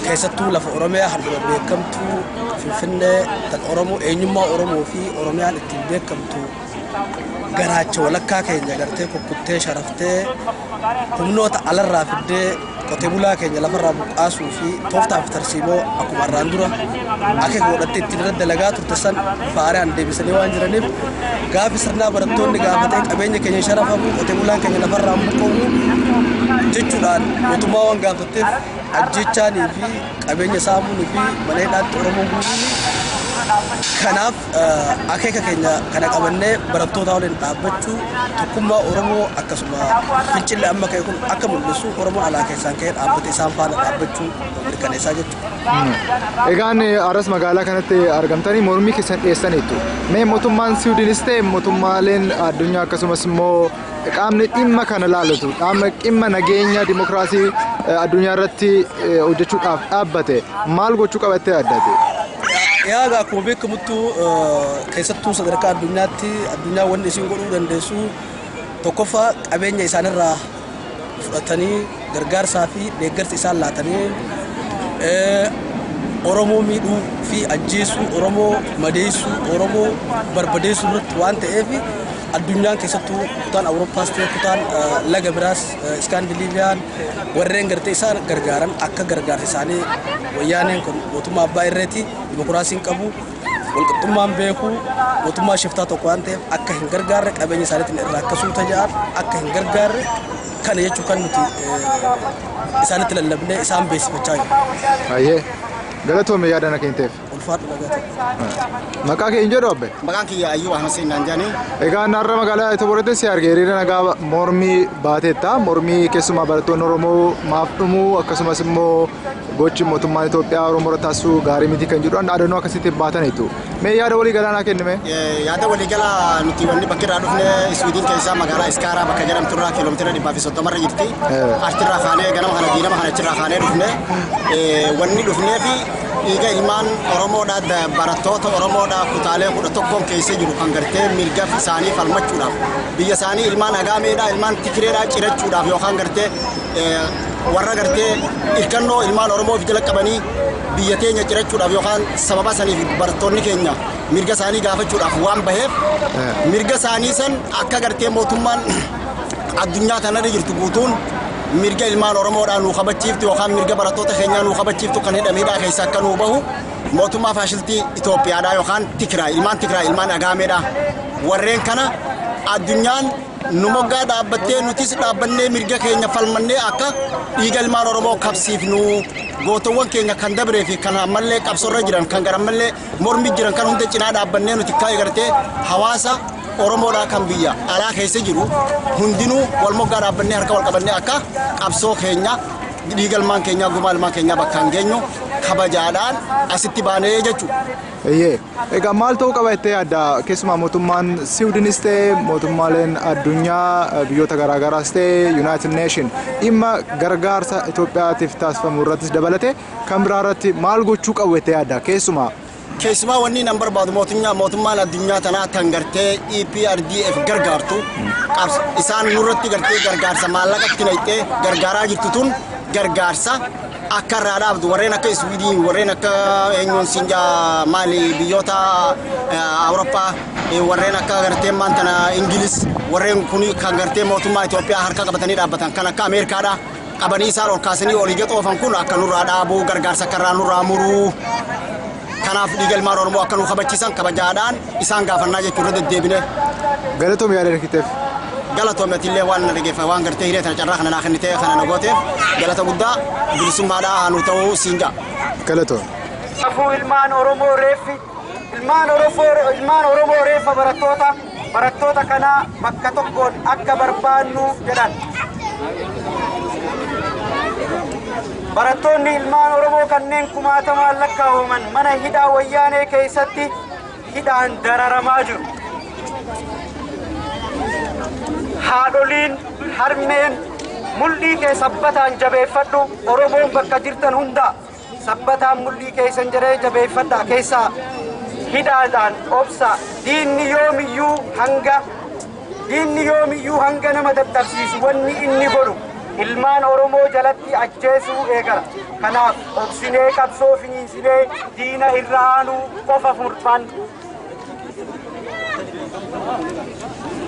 keessattuu lafa Oromiyaa handhuura beekamtuu Finfinnee tan Oromoo eenyummaa Oromoo fi Oromiyaan ittiin beekamtu garaacha walakkaa keenya gartee kukkuttee sharaftee humnoota alarraa fiddee qotee bulaa keenya lafarraa buqqaasuu fi tooftaa fi tarsiimoo akkuma har'aan dura akka godhatte ittiin irra dalagaa turte san faaraan deebisanii waan jiraniif, gaafi sirnaa barattoonni gaafatee qabeenya keenya sharafamu, qotee bulaan keenya lafarraa buqqa'u jechuudhaan mootummaa waan gaafatteef, ajjechaanii fi qabeenya saamuunii fi mana hidhaatti Oromoon guuruun, kanaaf akeeka keenya kana qabannee barattoota waliin dhaabbachuu, tokkummaa Oromoo akkasuma fincilli amma ka'e kun akka mul'isu Oromoo alaa keessaan ka'ee dhaabbate isaan faana dhaabbachuu mirkaneessaa jechuudha. Egaan aras magaalaa kanatti argamtanii mormii keessan dhiyeessaniitu. Mee mootummaan Siwiidinis ta'e mootummaaleen addunyaa akkasumas immoo qaamni dhimma kana laallatu, qaama dhimma nageenya dimokiraasii addunyaa irratti hojjechuudhaaf dhaabbate maal gochuu qabattee addate? Yaa, akkuma beekamutti keessattuu sadarkaa addunyaatti addunyaa wanni isiin godhuu dandeessu tokkoffaa qabeenya isaanirraa fudhatanii gargaarsaa fi deeggarsa isaan laatanii Oromoo miidhuu fi ajjeesuu, Oromoo madeessuu, Oromoo barbadeessuu irratti waan ta'eef, addunyaan keessattuu kutaan Awurooppaas ta'e kutaan laga biraas Iskaandinaaviyaan warreen gartee isaan gargaaran akka gargaarsa isaanii, wayyaaneen kun mootummaa abbaa irreeti, dimokiraasiin qabu, walqixxummaan beeku, mootummaa shiftaa tokko waan ta'eef akka hin gargaarre, qabeenya isaaniitiin irraa akka suuta ja'an akka hin gargaarre kana jechuu kan nuti isaanitti lallabnee isaan beeksifachaa jiru. Baay'ee galatoome yaada na kenneef. Ulfaadhu, nagaa ta'e. Maqaa kee hin jedhu, abbe? Maqaan kiyya Ayyuu Ahmad Naan jedhanii. Egaa har'a magaalaa Yootoboritti si arge hiriira nagaa mormii baateetta. Mormii keessumaa barattoonni Oromoo maaf dhumuu, akkasumas immoo gochi mootummaan Itoophiyaa Oromoo irratti taasisu gaarii miti kan jedhu dhaadannoo akkasitti baataniitu. Mee yaada walii galaa naa kennime? Yaada waliigalaa nuti wanni bakki irraa dhufne Iswiidin keessaa magaalaa Iskaaraa bakka jedhamtu irraa kiiloomeetira 130rra jirti. Achirraa kaanee ganama kana diinama kana achirraa kaanee dhufne. Wanni dhufnee fi dhiiga ilmaan Oromoodhaa, barattoota Oromoodhaa kutaalee 11n keessa jiru kan gartee mirga isaanii falmachuudhaaf biyya isaanii ilmaan agaameedhaa, ilmaan Tikireedhaa cirachuudhaaf yookaan gartee warra gartee hirkannoo ilmaan Oromoo of jala qabanii biyya teenya cirachuudhaaf yookaan sababa saniif barattoonni keenya mirga isaanii gaafachuudhaaf waan baheef, mirga isaanii san akka gartee mootummaan addunyaa tanarra jirtu guutuun Mirga ilmaan Oromoodhaa nuu kabachiiftu yookaan mirga barattoota keenyaa nuu kabachiiftu kan hidhame hidhaa keessa akka nuu bahu mootummaa faashiltii Itoophiyaadhaa yookaan Tigraay ilmaan Tigraay ilmaan Agaameedha. Warreen kana addunyaan nu moggaa dhaabbattee nutis dhaabbannee mirga keenya falmannee akka dhiiga ilmaan Oromoo kabsiifnu gootowwan keenya kan dabree fi kan ammallee qabsoorra jiran kan garammallee mormi jiran kan hunda cinaa dhaabbannee nuti kaa'e gartee hawaasa Oromoodhaa kan biyya alaa keessa jiru hundinuu wal moggaa dhaabbannee harka wal qabannee akka qabsoo keenya dhiiga ilmaan keenyaa gumaa ilmaan keenyaa bakkaan geenyu kabajaadhaan asitti baanee jechuudha. Eeyyee. Egaa maal ta'uu qaba jettee yaadda? Keessumaa mootummaan Siwiidinis ta'e mootummaaleen addunyaa biyyoota garaagaraas ta'e United Nation dhimma gargaarsa Itoophiyaatiif taasifamu irrattis dabalate kan biraa irratti maal gochuu qabu jettee yaadda? Keessumaa Keessumaa wanni nan barbaadu mootummaan addunyaa tanaa tan gartee EPRDF gargaartu isaan nurratti gartee gargaarsa maallaqatti naqxee gargaaraa jirtu tun gargaarsa akka irraa dhaabdu warreen akka Iswiidii warreen akka eenyuun siinjaa maali biyyoota Awurooppaa warreen akka gartee maan tana Ingilis warreen kun kan gartee mootummaa Itoophiyaa harka qabatanii dhaabbatan kan akka Ameerikaadha qabanii isaan ol kaasanii olii gaxoofan kun akka nurraa dhaabuu gargaarsa akka irraa nurraa muruu kanaaf dhiiga ilmaan Oromoo akka nu kabachiisan kabajaadhaan isaan gaafannaa jechuudha deddeebine. Galatoom yaada hirkiteef. Galatoom atillee waan na dhageeffa waan gartee hiree tana carraa kana naa kennitee kana na gooteef galata guddaa bilisummaadhaa haa nu ta'uu siin ja'a. Galatoom. Kanaafuu ilmaan Oromoo reeffi ilmaan Oromoo reeffa barattoota kanaa bakka tokkoon akka barbaannu jedhan. Barattoonni ilmaan Oromoo kanneen kumaatamaan lakkaa'aman mana hidhaa wayyaanee keessatti hidhaan dararamaa jiru. Haadholiin harmeen mul'ii kee sabbataan jabeeffadhu Oromoon bakka jirtan hunda sabbataan mul'ii keessan jedhee jabeeffadha keessaa hidhaadhaan obsa diinni yoomiyyuu hanga nama dadhabsiisu wanni inni godhu ilmaan Oromoo jalatti ajjeesuu eegala. Kanaaf obsinee qabsoo finiinsinee diina irra aanuu qofa furfan.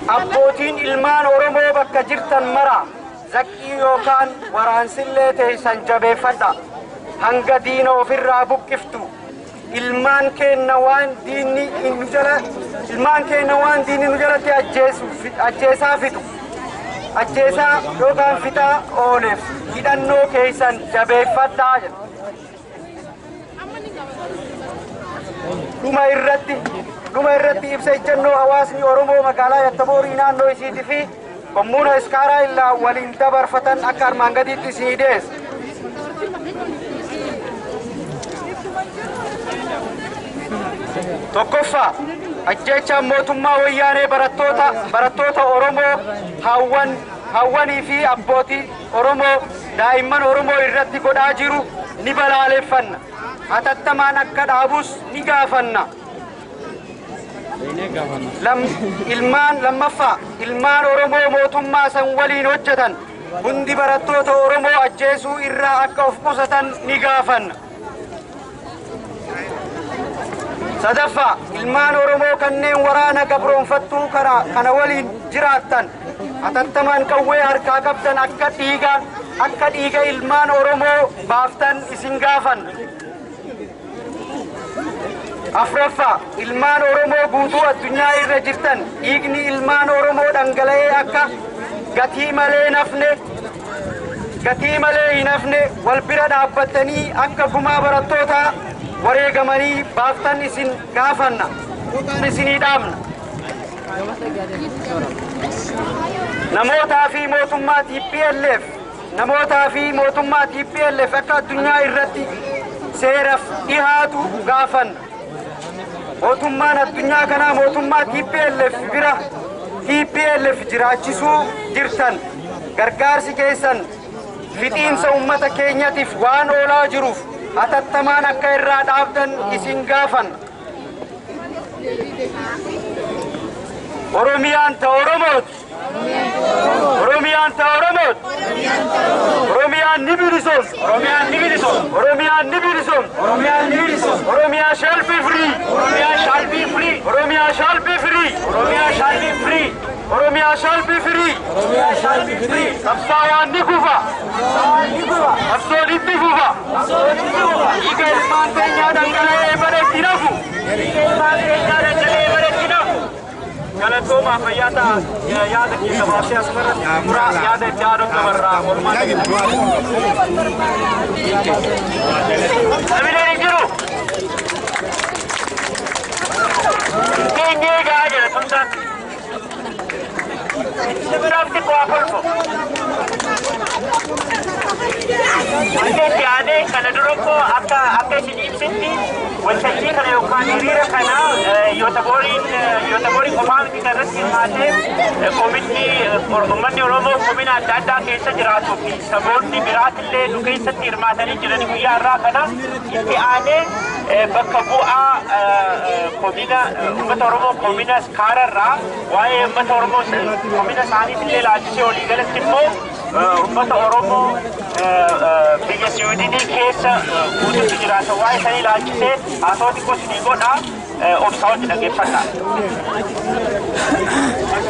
Abbootiin ilmaan Oromoo bakka jirtan mara zaqqii yookaan waraansillee teessan jabeeffadha. Hanga diina ofirraa buqqiftu ilmaan keenna waan diinni nu jalatti ajjeesaa fitu. Ajjeesaa yookaan fixaa ooleef hidhannoo keessan jabeeffadhaa jedha. Dhuma irratti ibsa ejjennoo hawaasni Oromoo magaalaa Yattaboorii naannoo isiitii fi kommuuna Iskaaraa illaa waliin dabarfatan akka armaan gadiitti isinii dhiyeessa. Tokkoffaa ajjeechaan mootummaa wayyaanee barattoota Oromoo hawwanii fi abbootii Oromoo daa'imman Oromoo irratti godhaa jiru ni balaaleffanna. Hatattamaan akka dhaabus ni gaafanna. Lammaffaa ilmaan Oromoo mootummaa san waliin hojjetan hundi barattoota Oromoo ajjeesuu irraa akka of qusatan ni gaafanna. Sadaffaa ilmaan Oromoo kanneen waraana gabroonfattuu kana waliin jiraattan hatattamaan qawwee harkaa qabdan akka dhiiga ilmaan Oromoo baaftan isin gaafanna. Afraffaa ilmaan Oromoo guutuu addunyaa irra jirtan dhiigni ilmaan Oromoo dhangala'ee akka gatii malee hin hafne wal bira dhaabbattanii akka gumaa barattootaa wareegamanii baaftan isin gaafanna isinii dhaabna. Namootaa fi mootummaa TPLF akka addunyaa irratti seeraaf dhihaatu gaafanna. Mootummaan addunyaa kanaa mootummaa TPLF bira TPLF jiraachisuu jirtan gargaarsi keessan fixiinsa uummata keenyatiif waan oolaa jiruuf hatattamaan akka irraa dhaabdan isin gaafanna. Oromiyaan ta Oromooti. Oromiyaan ta Oromooti. Oromiyaan ni bilisoomti. Oromiyaan ni bilisoomti. Oromiyaan ni bilisoomti. Oromiyaan ni bilisoomti. Oromiyaa shall be free. Oromiyaa shall be free. Oromiyaa shall be free. Oromiyaa shall be free. Oromiyaa shall be free. Oromiyaa shall be free. Qabsaa'aan ni kufa. Qabsoon itti fufa. Dhiiga ilmaan keenyaa dhangala'ee badetti nafu. Dhiiga ilmaan keenyaa dhangala'ee badetti nafu. Galatoomaa, fayyaa ta'a. Yaada keessa baasee asumarratti muraa yaada itti aanu dabarraa oolmaa. Samileen hin jiru. Keenyee gaa jedha tumsaan. Biraatti waa kolfo. Wanti itti aanee kana dura immoo akka isin ibsitti waltajjii kana yookaan hiriira kana Yootabooriin qofaa miti kan irratti hirmaatee, kominni uummanni Oromoo komina adda addaa keessa jiraatuu fi saboonni biraatillee nu keessatti hirmaatanii jiran. Guyyaa irraa kana itti aanee bakka bu'aa komina uummata Oromoo komina Skaararraa waa'ee uummata Oromoo komina isaaniitillee ilaalchisee, walii galatti immoo uummata Oromoo biyya Siwiidinii keessa guututti jiraatan waa'ee sanii ilaalchisee haasawaa xiqqoo isinii godha, obsaawatti dhaggeeffadha.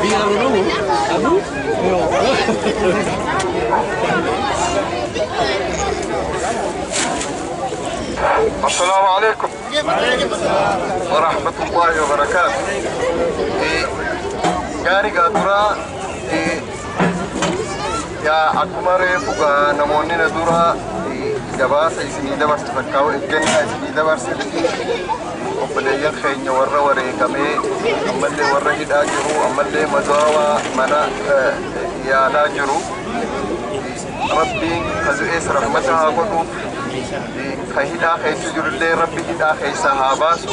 Biyya Oromoo qabu. السلام عليكم ورحمة الله وبركاته. Gaarii gaa duraa, yaa akkuma reefu gaa namoonni na dura gabaasa isinii dabarse takkaa'u eeggannaa isinii dabarsetti, obboleeyyan keenya warra wareegamee, ammallee warra hidhaa jiru, ammallee madaawaa mana yaalaa jiru, Rabbiin ka du'ees rahmata haa godhuuf, ka hidhaa keessa jirullee Rabbi hidhaa keessa haa baasu,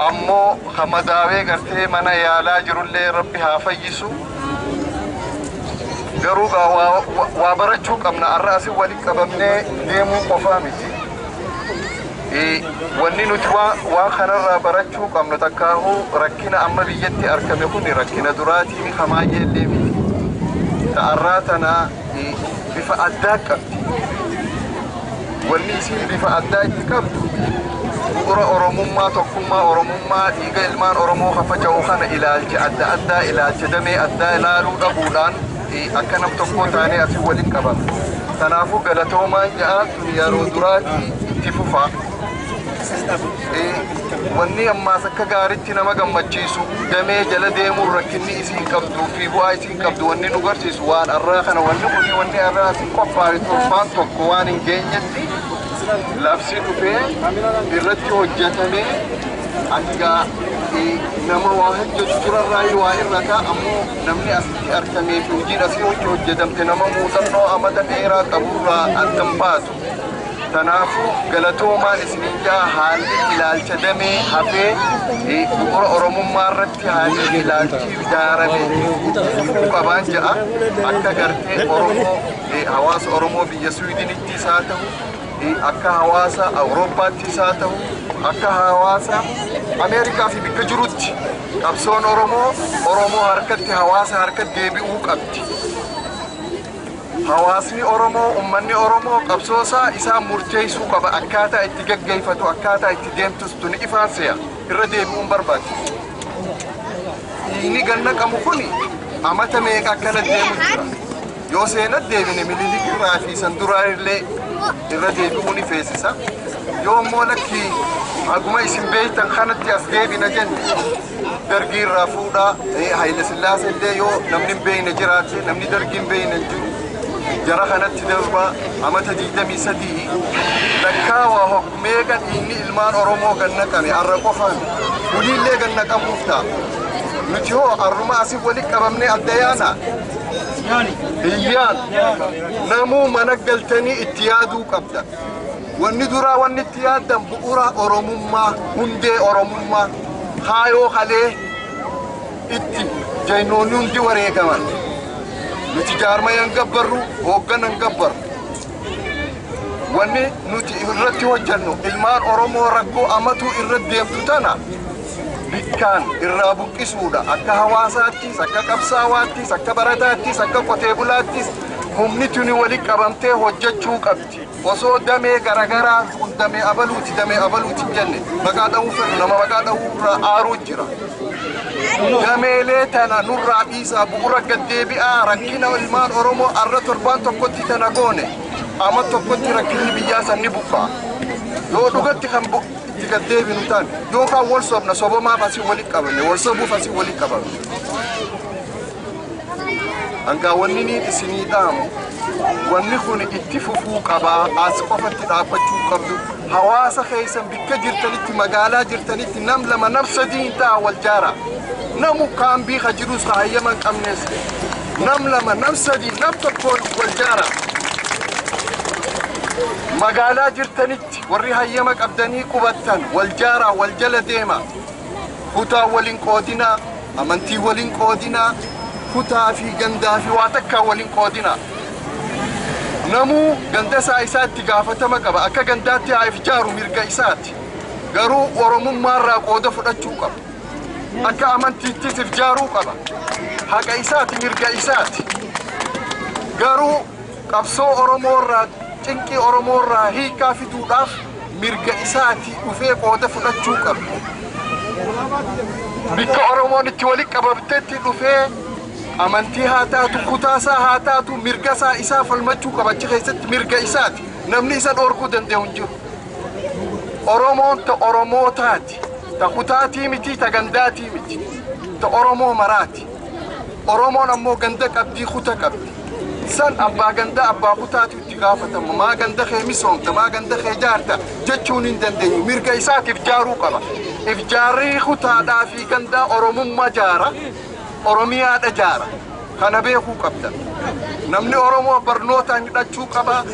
ammoo ka madaawee gartee mana yaalaa jirullee Rabbi haa fayyisu. Garuu gaa waa barachuu qabna. Arra asin walitti qabamnee deemuu qofaa miti. Wanni nuti waan kanarraa barachuu qabnu takkaahuu rakkina amma biyyatti argame kun rakkina duraatii hamaayyee miti. Ta'arraa tana bifa addaa qabdi. Wanni isiin bifa addaa itti qabdu bu'uura Oromummaa, tokkummaa Oromummaa, dhiiga ilmaan Oromoo faca'u kana ilaalcha adda addaa, ilaalcha damee addaa ilaaluu dhabuudhaan akka nam tokkoo taanee asii waliin qabame. Kanaafuu galatoomaan ja'a. Tun yeroo duraatii, itti fufaa. Wanni ammaas akka gaaritti nama gammachiisu, damee jala deemuun rakkinni isiin qabduu fi bu'aa isiin qabdu wanni nu garsiisu waan arraa kana. Wanni kuni, wanni arraa asiin qophaa'e, torbaan tokko waan hin geenyetti labsi dhufee irratti hojjetamee, ati gaa nama waa hojjetu turarraa waa irra ta'a. Ammoo namni asitti argamee fi hojiin asii hojjetamte nama muuxannoo amata dheeraa qaburraa addan baatu. Kanaafuu galatoomaan isiniin jaa. Haalli ilaalcha damee hafee bu'uura Oromummaa irratti haalli ilaalchi ijaarame qabaan ja'a. Akka gartee Oromoo, hawaasa Oromoo biyya Swiidinittis haa ta'u, akka hawaasa Awurooppaattis haa ta'u, akka hawaasa Ameerikaa fi bakka jirutti qabsoon Oromoo Oromoo harkatti, hawaasa harkatti deebi'uu qabdi. Hawaasni Oromoo, ummanni Oromoo qabsoo isaa isaan murteessuu qaba. Akkaataa itti gaggeeffatu, akkaataa itti deemtus tuni ifaan se'a. Irra deebi'uun barbaachisu. Dhiigni ganna qabu kuni amata meeqa akkana deemu jira. Yoo seenat deebine, Minilik irraa fi san duraa illee irra deebi'uu ni feesisa. Yoo immoo lakkii, haguma isin beektan kanatti as deebina jenne, Dargii irraa fuudhaa, Haayile Sillaasee illee yoo namni hin beekne jiraate, namni Dargii hin beekne hin jiru. Jara kanatti darbaa amata 23 lakkaawaa meeqa dhiigni ilmaan Oromoo ganna qame. Arra qofaan huliillee ganna qabuuf ta'a. Nuti hoo arruma asii walitti qabamnee adda yaana? Hiyyaan namuu mana galtanii itti yaaduu qabda. Wanni duraa wanni itti yaaddan bu'uura Oromummaa, hundee Oromummaa, kaayoo kalee itti jaynoonni hundi wareegaman. Nuti jaarmayan gabbarru, hoogganan gabbarru. Wanni nuti irratti hojjannu ilmaan Oromoo rakkoo amatuu irra deemtu tana. Bikkaan irraa buqqisuudha. Akka hawaasaattis, akka qabsaawaattis, akka barataattis, akka qotee bulaattis humni tuni walitti qabamtee hojjechuu qabdi. Osoo damee garagaraa kun damee abaluuti, damee abaluuti hin jenne, maqaa dha'uu fedhu nama maqaa dha'uu irraa aaruu jira. Dameelee tana nurraa dhiisaa, bu'uura gaddeebi'aa. Rakkina ilmaan Oromoo arra torbaan tokkotti tana goone, ama tokkotti rakkinni biyyaa san ni buqqa'a. Yoo dhugatti kan itti gaddeebinu taane, yookaan wal sobna, sobomaaf asii walitti qabanne, wal sobuuf asii walitti qabanne. Hangaa wanni niin isinii dhaamu, wanni kun itti fufuu qabaa, as qofatti dhaabbachuu qabdu. Hawaasa keessan bikka jirtanitti, magaalaa jirtanitti, nam lama, nam sadii hin ta'a, wal jaara. Namu kaambii ka jirus, ka hayyama hin qabnes, nam lama, nam sadii, nam tokkoon wal jaara. Magaalaa jirtanitti warri hayyama qabdanii qubattan wal jaaraa, wal jala deema. Kutaa waliin qoodinaa, amantii waliin qoodinaa, kutaa fi gandaa fi waa takkaa waliin qoodinaa. Namuu ganda isaa isaatti gaafatama qaba. Akka gandaatti haa if jaaru, mirga isaati. Garuu oromummaarraa qooda fudhachuu qaba. Akka amantiittis if jaaruu qaba. Haqa isaati, mirga isaati. Garuu qabsoo Oromoorraa, cinqii Oromoorraa hiikaa fiduudhaaf mirga isaati, dhufee qooda fudhachuu qaba. Bikka Oromoon itti walitti qabamtetti dhufee, amantii haa taatu, kutaasaa haa taatu, mirga isaa isaa falmachuu qaba. Achi keessatti mirga isaati. Namni isa dhoorkuu danda'u hin jiru. Oromoon ta Oromootaati. Ta kutaatii miti, ta gandaatii miti. Ta Oromoo maraati. Oromoon ammoo ganda qabdii, kuta qabdi. San abbaa gandaa, abbaa kutaatu itti gaafatama. Maa ganda kee misoomta, maa ganda kee jaarta jechuun hin dandeenyu. Mirga isaatiif jaaruu qaba. If jaarrii kutaadhaa fi gandaa Oromummaa jaara, Oromiyaadha jaara. Kana beekuu qabdan. Namni Oromoo barnootaan hidhachuu qaba,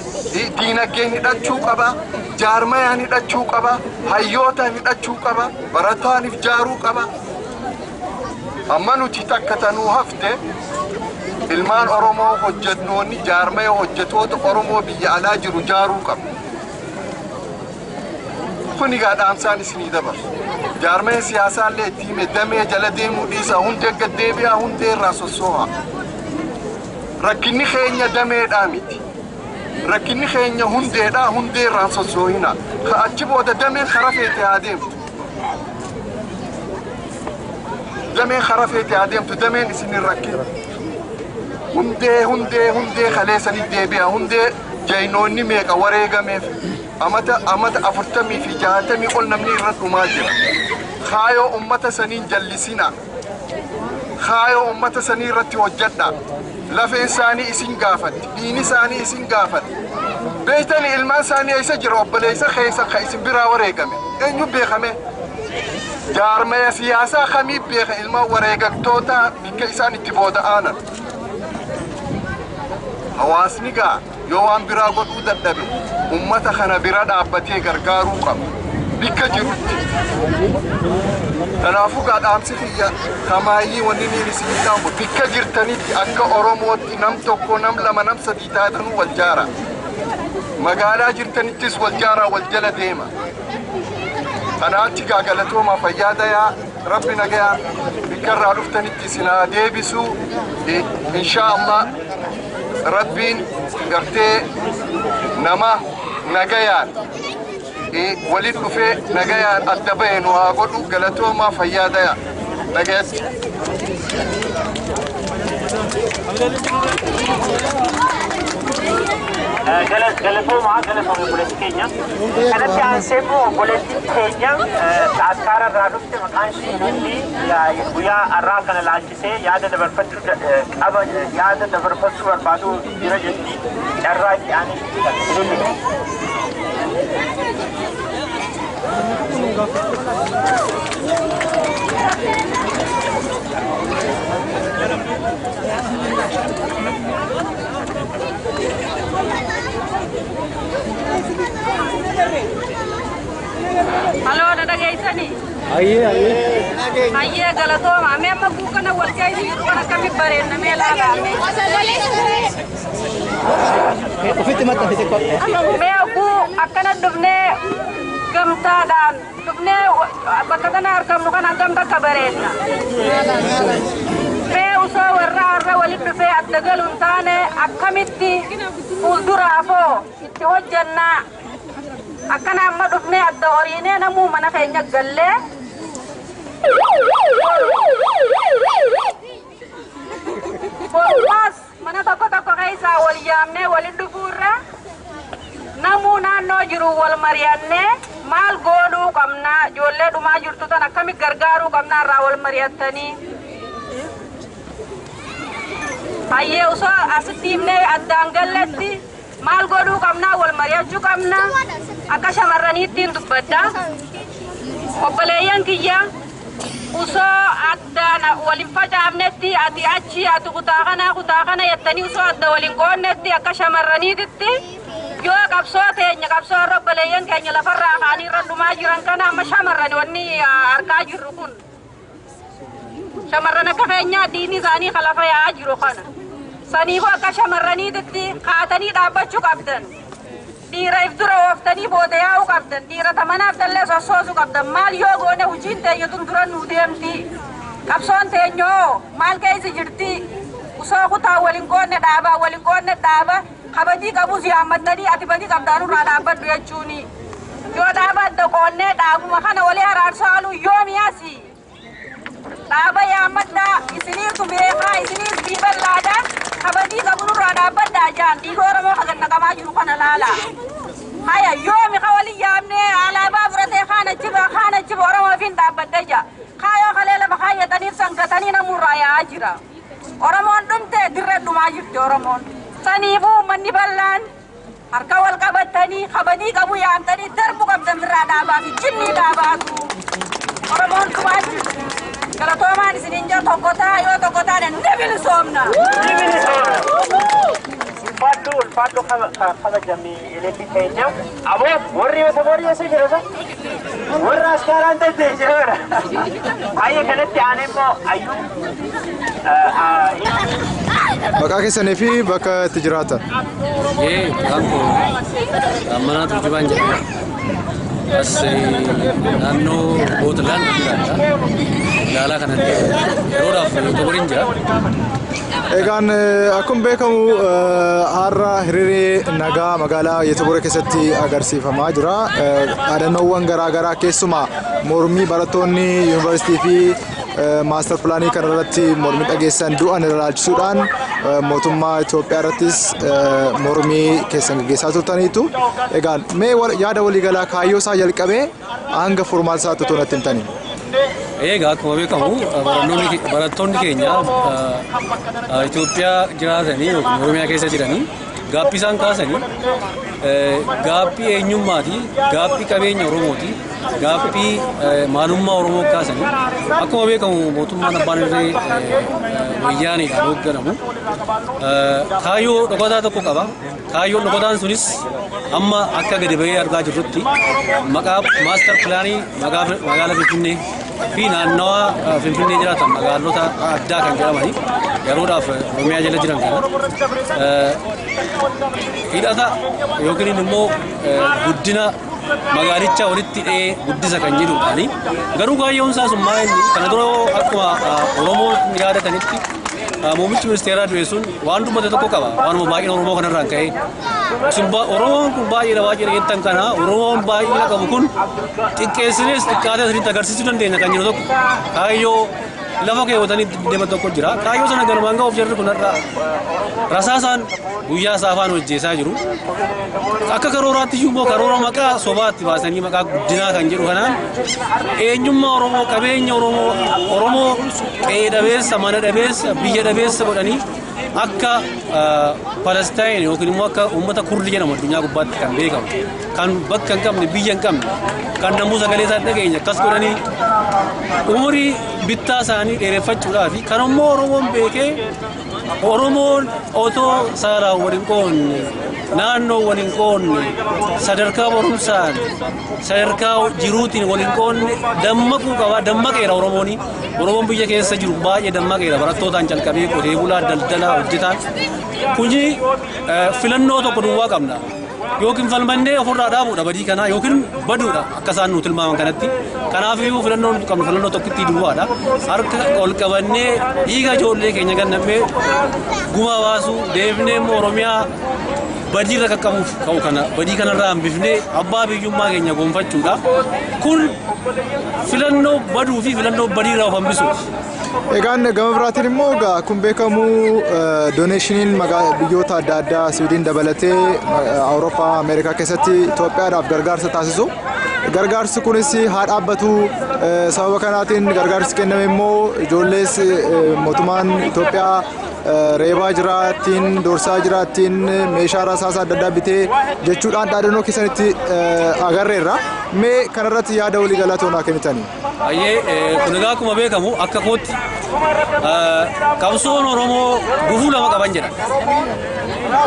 diinagdeen hidhachuu qaba, jaarmayaan hidhachuu qaba, hayyootaan hidhachuu qaba, barataan if jaaruu qaba. Amma nuti takka tanuu hafte, ilmaan Oromoo hojjetnoonni jaarmaya hojjetoota Oromoo biyya alaa jiru jaaruu qaba. Kun egaa dhaamsaan isinii dabarsu. Jaarmaya siyaasaallee itti hime, damee jala deemuu dhiisaa, hundee gad deebi'aa, hundee irraa sossoohaa. Rakkinni keenya dameedhaa miti. Rakkinni keenya hundeedhaa, hundee irraan sossoohina. Ka achi booda dameen kara feete haa deemtu. Dameen kara feete haa deemtu, dameen isin hin rakkin. Hundee, hundee, hundee kaleessanii deebi'a. Hundee jaynoonni meeqa wareegameef, amata amata 40 fi 60 ol namni irra dhumaa jira. Kaayoo ummata saniin jallisina. Kaayoo ummata sanii irratti hojjedha. Lafeen isaanii isin gaafatti. Dhiini isaanii isin gaafatti. Beektani ilmaan isaanii eessa jira, obboleessa keessa ka isin biraa wareegame? Eenyu beekame? Jaarmaya siyaasaa kamii beeka ilmaan wareegamtoota bikka isaan itti booda aanan? Hawaasni gaa yoo waan biraa godhuu dadhabe, ummata kana bira dhaabbatee gargaaruu qaba. Bikka jirutti. Kanaafuu gaa dhaamsi kiyya kamaayyii, wanni niin isin dhaamu, bikka jirtanitti akka Oromootti nam tokko, nam lama, nam sadii taatanuu wal jaara. Magaalaa jirtanittis wal jaaraa, wal jala deema. Kanaachi gaa galatooma, fayyaa dayaa, Rabbi nagayaa bikka irraa dhuftanitti isin haa deebisu. Inshaa Allah Rabbiin gartee nama nagayaan walit dhufee nagayaan adda bahe nu haa godhu. Galatoomaa, fayyaa dayaa, nagayatti. Galatoomaa, galatoome obboleessi keenya. Kanatti aansee immoo obboleettiin keenya Askaara irraa dhufte, maqaan ishii Ililli, guyyaa har'aa kana laalchisee yaada dabarfachuu qaba, yaada dabarfachuu barbaadu jira jetti, carraa itti aanee Ililli. Haloo, na dhageessanii? Ayyee, ayyee. Hayyee, galatooma. Mee amma kuukana wal keessa jiru kan akkamitti bareennamee ilaalame? Ofitti maxxanfite qophee. Mee oguu akkana dhufnee Gamtaadhaan dhufnee bakka kana argamnu kan hangam takka bareedna. Mee osoo warra har'a walitti dhufee adda galu hin taane, akkamitti fuulduraafoo itti hojjannaa? Akkana amma dhufnee adda horiinee namuu mana keenya gallee, borumaas mana tokko tokko keessaa wal yaamnee waliin dhufuurra, namuu naannoo jiru wal mari'annee maal goonuu qabnaa, ijoollee dhumaa jirtu tan akkamitti gargaaruu qabnaa irraa wal mari'attanii. Hayyee, osoo asitti himnee addaan galletti maal godhuu qabnaa, wal mari'achuu qabna. Akka shamarraniittiin dubbadda. Obboleeyyan kiyya, osoo addaan waliin facaafnetti, ati achi, ati kutaa kana, kutaa kana jettanii osoo adda waliin qoonnetti, akka shamarraniititti yoo qabsoo teenya, qabsoo irra obboleeyyan keenya lafarraa kaanii irra dhumaa jiran kana, amma shamarran wanni harkaa jirru kun shamarran akka keenyaa diinni isaanii kalafa yaa'aa jiru kana. Saniifuu akka shamarraniititti kaatanii dhaabbachuu qabdan. Dhiira if dura ooftanii booda yaa'uu qabdan. Dhiira tamanaaf dallee sossoosuu qabdan. Maal yoo goone hojiin teenya tun dura nuu deemti? Qabsoon teenyoo maal keessa jirti? Osoo kutaa waliin qoonne, dhaabaa waliin qoonne, dhaaba kabajii qabus yaammattanii ati badii qabdaanurraa dhaabbadhu jechuuni. Yoo dhaaba adda qoonnee dhaabuma kana walii araarsoo aluu yoomi asi? Dhaaba yaammadhaa, isiniitu beekaa, isiniis biiballaadha. Kabajii qabnurraa dhaabbadhaa jaan dhiiga Oromoo kagan naqamaa jiru kana laala. Haya, yoomi ka walii yaamnee alaabaa fudhatee kaan achi ba'a, kaan achi ba'a, Oromoo fiin dhaabbadde ja. Kaayoo kalee lafa kaayyataniif sangatanii namurraa yaa'aa jira. Oromoon dhumte, dirree dhumaa jirti Oromoon. Saniifuu uummanni bal'aan harka wal qabatanii kabajii qabu yaamtanii darbu qabdan birraa dhaabaa fi jinnii dhaabaatu. Oromoon dhumaa jirti. Galatoomaan isiniin jira. Tokko ta'a, yoo tokko taane ni bilisoomna. Ni bilisoomna. Ulfaadhu, ulfaadhu, kabajamii elelli keenya. Aboo, warri yoo warri eessa jira sa? Warra askaaraan ta'e jira. Baay'ee kanatti aanee immoo ayyuu. Maqaa keessanii fi bakka itti jiraatan. Maqaan koo Taammanaa Turjubaan jedhama. As naannoo Bootlaan jiraadha. Magaalaa kanatti yeroodhaaf Yootoboriin jira. Egaan akkuma beekamu har'a hiriirri nagaa magaalaa Yeetobore keessatti agarsiifamaa jira. Dhaadannoowwan garaa garaa, keessumaa mormii barattoonni yuunivarsiitii fi master planii kana irratti mormii dhageessan du'an ilaalchisuudhaan mootummaa Itoophiyaa irrattis mormii keessan gaggeessaa turtaniitu. Egaan mee yaada waliigalaa kaayyoo isaa jalqabee hanga furmaata isaatti otoo natti himtanii. Egaa akkuma beekamu barattoonni keenya Itoophiyaa jiraatanii yookiin Oromiyaa keessa jiranii gaaffii isaan kaasanii gaaffii eenyummaati, gaaffii qabeenya Oromooti, gaaffii maalummaa Oromoo kaasanii. Akkuma beekamu mootummaan abbaan irree wayyaaniidhaan hoogganamu kaayyoo dhokataa tokko qaba. Kaayyoon dhokataan sunis amma akka gadi bahee argaa jirrutti maqaa master planii magaalaa Finfinnee fi naannawaa Finfinnee jiraatan magaalota addaa kan jedhamani yeroodhaaf Oromiyaa jala jiran kana hidhata yookiin immoo guddina magaalicha walitti hidhee guddisa kan jedhudhaani. Garuu kaayyoon isaa sun maa inni? Kana dura akkuma Oromoo yaadatanitti muummichi ministeeraa du'e sun waan dubbate tokko qaba. Waanuma baay'ina Oromoo kanarraan ka'ee. Isin Oromoon kun baay'eedha baay'eedha jettan, kana Oromoon baay'ina qabu kun xiqqeessinees xiqqaatee asirratti agarsiisuu dandeenya kan jiru tokko kaayyoo lafa keewwatanii deeman tokko jira. Kaayyoo sana galmaan ga'uuf jarri kun har'a rasaasaan guyyaa saafaan hojjeessaa jiru. Akka karooraatti iyyuu immoo karoora maqaa sobaatti baasanii maqaa guddinaa kan jedhu kanaan eenyummaa Oromoo, qabeenya Oromoo, Oromoo qe'ee dhabeessa, mana dhabeessa, biyya dhabeessa godhanii akka Palestaayin yookiin immoo akka uummata Kurdi jedhamu addunyaa gubbaatti kan beekamu, kan bakka hin qabne, biyya hin qabne, kan namuu sagalee isaa dhageenya akkas godhanii umurii bittaa isaanii dheereffachuudhaa fi kan immoo Oromoon beekee Oromoon otoo saalaan waliin qoonne, naannoo waliin qoonne, sadarkaa barumsaan, sadarkaa jiruutiin waliin qoonne dammaquu qaba. Dammaqeera Oromooni. Oromoon biyya keessa jiru baay'ee dammaqeera. Barattootaan calqabee qotee bulaa, daldalaa, hojjetaan. Kuni filannoo tokko duwwaa qabna. Yookiin falmannee ofirraa dhaabuudha badii kanaa yookiin baduudha akka isaan nu tilmaaman kanatti. Kanaaf iyyuu filannoon qabnu filannoo tokkitti duwwaadha. Harka ol qabannee dhiiga ijoollee keenya gannamee gumaa baasuu deebinee immoo Oromiyaa badii irra qaqqabuuf ka'u kana badii kanarraa hambifnee abbaa biyyummaa keenya gonfachuudha. Kun filannoo baduu fi filannoo badii irraa of hambisuuti. Egaan gama biraatiin immoo egaa kun beekamu donationiin biyyoota adda addaa Siwiidin dabalatee Awurooppaa, Ameerikaa keessatti Itoophiyaadhaaf gargaarsa taasisu. Gargaarsi kunis haa dhaabbatu, sababa kanaatiin gargaarsi kenname immoo ijoollees mootummaan Itoophiyaa reebaa jira, ittiin doorsaa jira, ittiin meeshaa rasaasaa adda addaa bitee jechuudhaan dhaadannoo keessanitti agarreerra. Mee kanarratti yaada waliigalaa toonaa kennitanii? Ayyee, kun egaa akkuma beekamu akka kootti qabsoon Oromoo gufuu lama qaban jedha.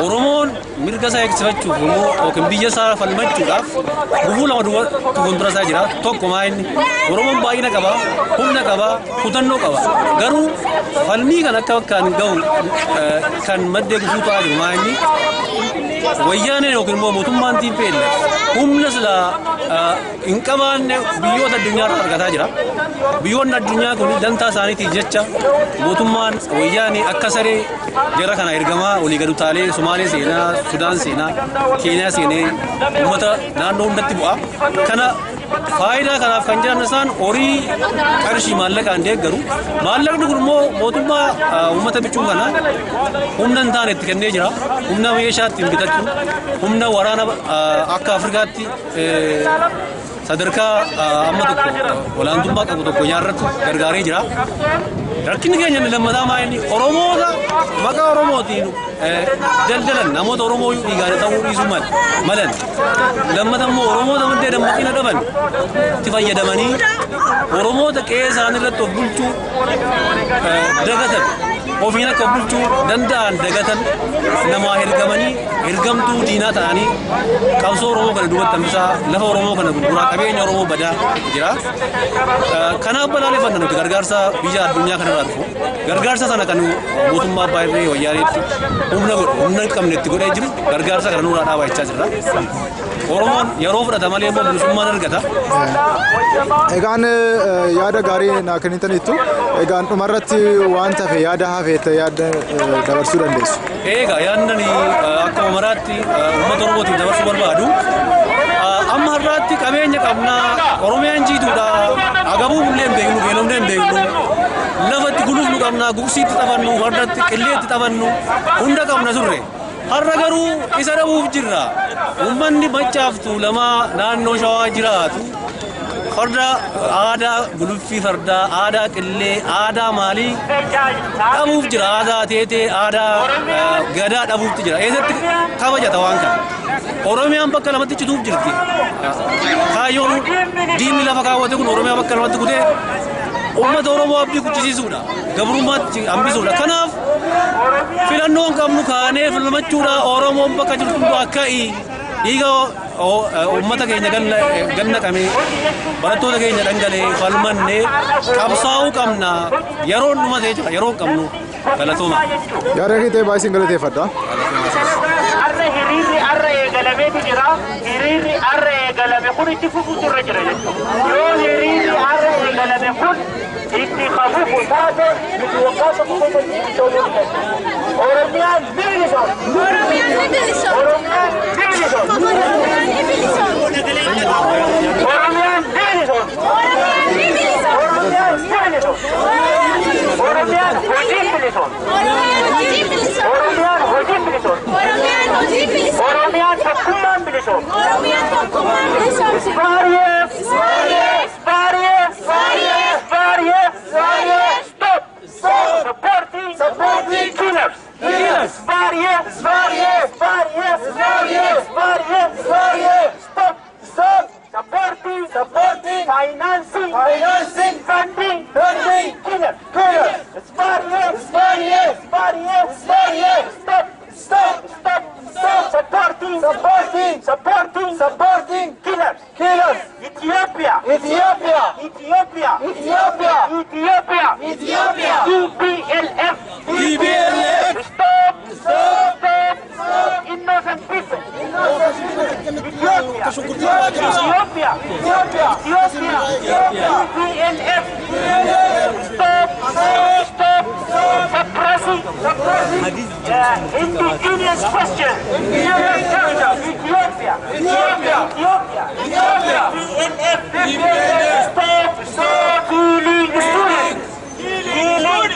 Oromoon mirga isaa eegsifachuuf immoo yookiin biyya isaa falmachuudhaaf gufuu lama duwwaatu fuuldura isaa jira. Tokko maa inni Oromoon baay'ina qaba, humna qaba, kutannoo qaba. Garuu falmii kan akka bakkaan gahu kan maddee gufuu ta'aa jiru maa inni wayyaaneen yookiin immoo mootummaan TPLF humna silaa hin qabaanne biyyoota addunyaa irraa argataa jira. Biyyoonni addunyaa kun dantaa isaaniitiif jecha mootummaan wayyaanee akka saree jara kana ergamaa olii gad utaalee Sumaalee seenaa, Sudaan seenaa, Keeniyaa seenee uummata naannoo hundatti bu'a. Kana faayidaa kanaaf kan jiran isaan horii qarshii maallaqaan deeggaru. Maallaqni kun immoo mootummaa uummata bicuu kana humna hin taane itti kennee jira. Humna meeshaa ittiin bitachuu, humna waraana akka Afrikaatti sadarkaa amma tokko olaantummaa qabu tokko ijaarratu gargaaree jira. Rakkinni keenya inni lammataa maa inni Oromoota maqaa Oromootiin daldalan namoota Oromoo dhiigaan ta'uu dhiisuu malan. Lammata immoo Oromoota maddee dammaqina dhaban itti fayyadamanii Oromoota qe'ee isaanii irratti of bulchuu dagatan, ofiin akka of bulchuu danda'an dagatan, namaa ergamanii ergamtuu diinaa ta'anii qabsoo Oromoo kana duubatti hambisaa, lafa Oromoo kana gurguraa, qabeenya Oromoo badaa jira. Kanaaf balaaleffanna nuti gargaarsa biyya addunyaa kanarraa dhufu. Gargaarsa sana kan mootummaa abbaa irree wayyaaneetti humna godhu, humna hin qabne itti godhee jiru, gargaarsa kana nurraa dhaabaa jechaa jirra. Oromoon yeroo fudhata malee immoo bilisummaan argata. Egaan yaada gaarii naa kennitaniittu. Egaan dhumarratti waan tafe, yaada hafe yaada dabarsuu dandeessu. Egaa yaadni akkuma maraatti uummata Oromootiif dabarsuu barbaadu, amma har'aatti qabeenya qabnaa, Oromiyaan jiituudha, agabuu bullee hin beeknu, beelofnee hin beeknu, lafatti gulufnu qabnaa, gugsiitti taphannu, fardatti qilleetti taphannu hunda qabna turre. Har'a garuu isa dhabuuf jirra. Uummanni Maccaaf Tuulamaa naannoo Shawaa jiraatu farda aadaa, guluffii fardaa, aadaa qillee, aadaa maalii dhabuuf jira. Aadaa teetee, aadaa gadaa dhabuufti jira. Eessatti kabajata waan kana? Oromiyaan bakka lamatti cituuf jirti. Kaayyoon diinni lafa kaawwate kun Oromiyaa bakka lamatti kutee uummata Oromoo abdii kuchisiisuudha. Gabrummaatti hambisuudha. Kanaaf filannoon qabnu kaanee filmachuudha. Oromoon bakka jirtu hundaa ka'i. Dhiiga uummata keenya ganna qabee, barattoota keenya dhangalee falmannee qabsaa'uu qabna. Yeroon dhumatee jira. Yeroo hin qabnu. Galatooma. Yaada kee ta'e baay'ee sin galateeffadha. Arra hiriirri arra eegalameeti jira. Hiriirri arra eegalame kun itti fufuutu irra jira jechuudha. Yoo hiriirri arra eegalame kun itti fufu taate, nuti waggaa tokko keessatti bilisoomuu ni dandeenya. Oromiyaan ni bilisoomti. Oromiyaan ni bilisoomti. Oromiyaan ni bilisoomti. Oromiyaan ni bilisoomti. Oromiyaan ni bilisoomti. Oromiyaan ni bilisoomti. Oromiyaan ni bilisoomti. Oromiyaan hojiin bilisoomti. Oromiyaan hojii bilisoomti. Oromiyaan hojiin bilisoomti. Oromiyaan hojii bilisoomti. Oromiyaan tokkummaan bilisoomti. Oromiyaan tokkummaan bilisoomti. Sverige! Sverige! Sverige! Sverige! Sverige! Sverige! Stop! Stop! Supporting! Supporting! Killers! Killers! Sverige! Sverige! Sverige! Sverige! Sverige! Sverige! Stop! Stop! Supporting! Supporting! Financing! Financing! Funding! Funding! Killers! Killers! Sverige! Sverige! Sverige! Sverige! Stop! Stop! Stop! Stop! Supporting! Supporting! Supporting! Supporting! Killers! Killers! Ethiopia! Ethiopia! Ethiopia! Ethiopia! Ethiopia! Ethiopia! TPLF! TPLF! Stop! Stop! Stop! Innocent people! Innocent people! Ethiopia. Ethiopia. Ethiopia. TPLF. Stop. Stop. Suppressing. Suppressing. Indigenous question. Ethiopia. Ethiopia. Ethiopia. Ethiopia. TPLF. TPLF. Stop. Stop. Killing students. Killing.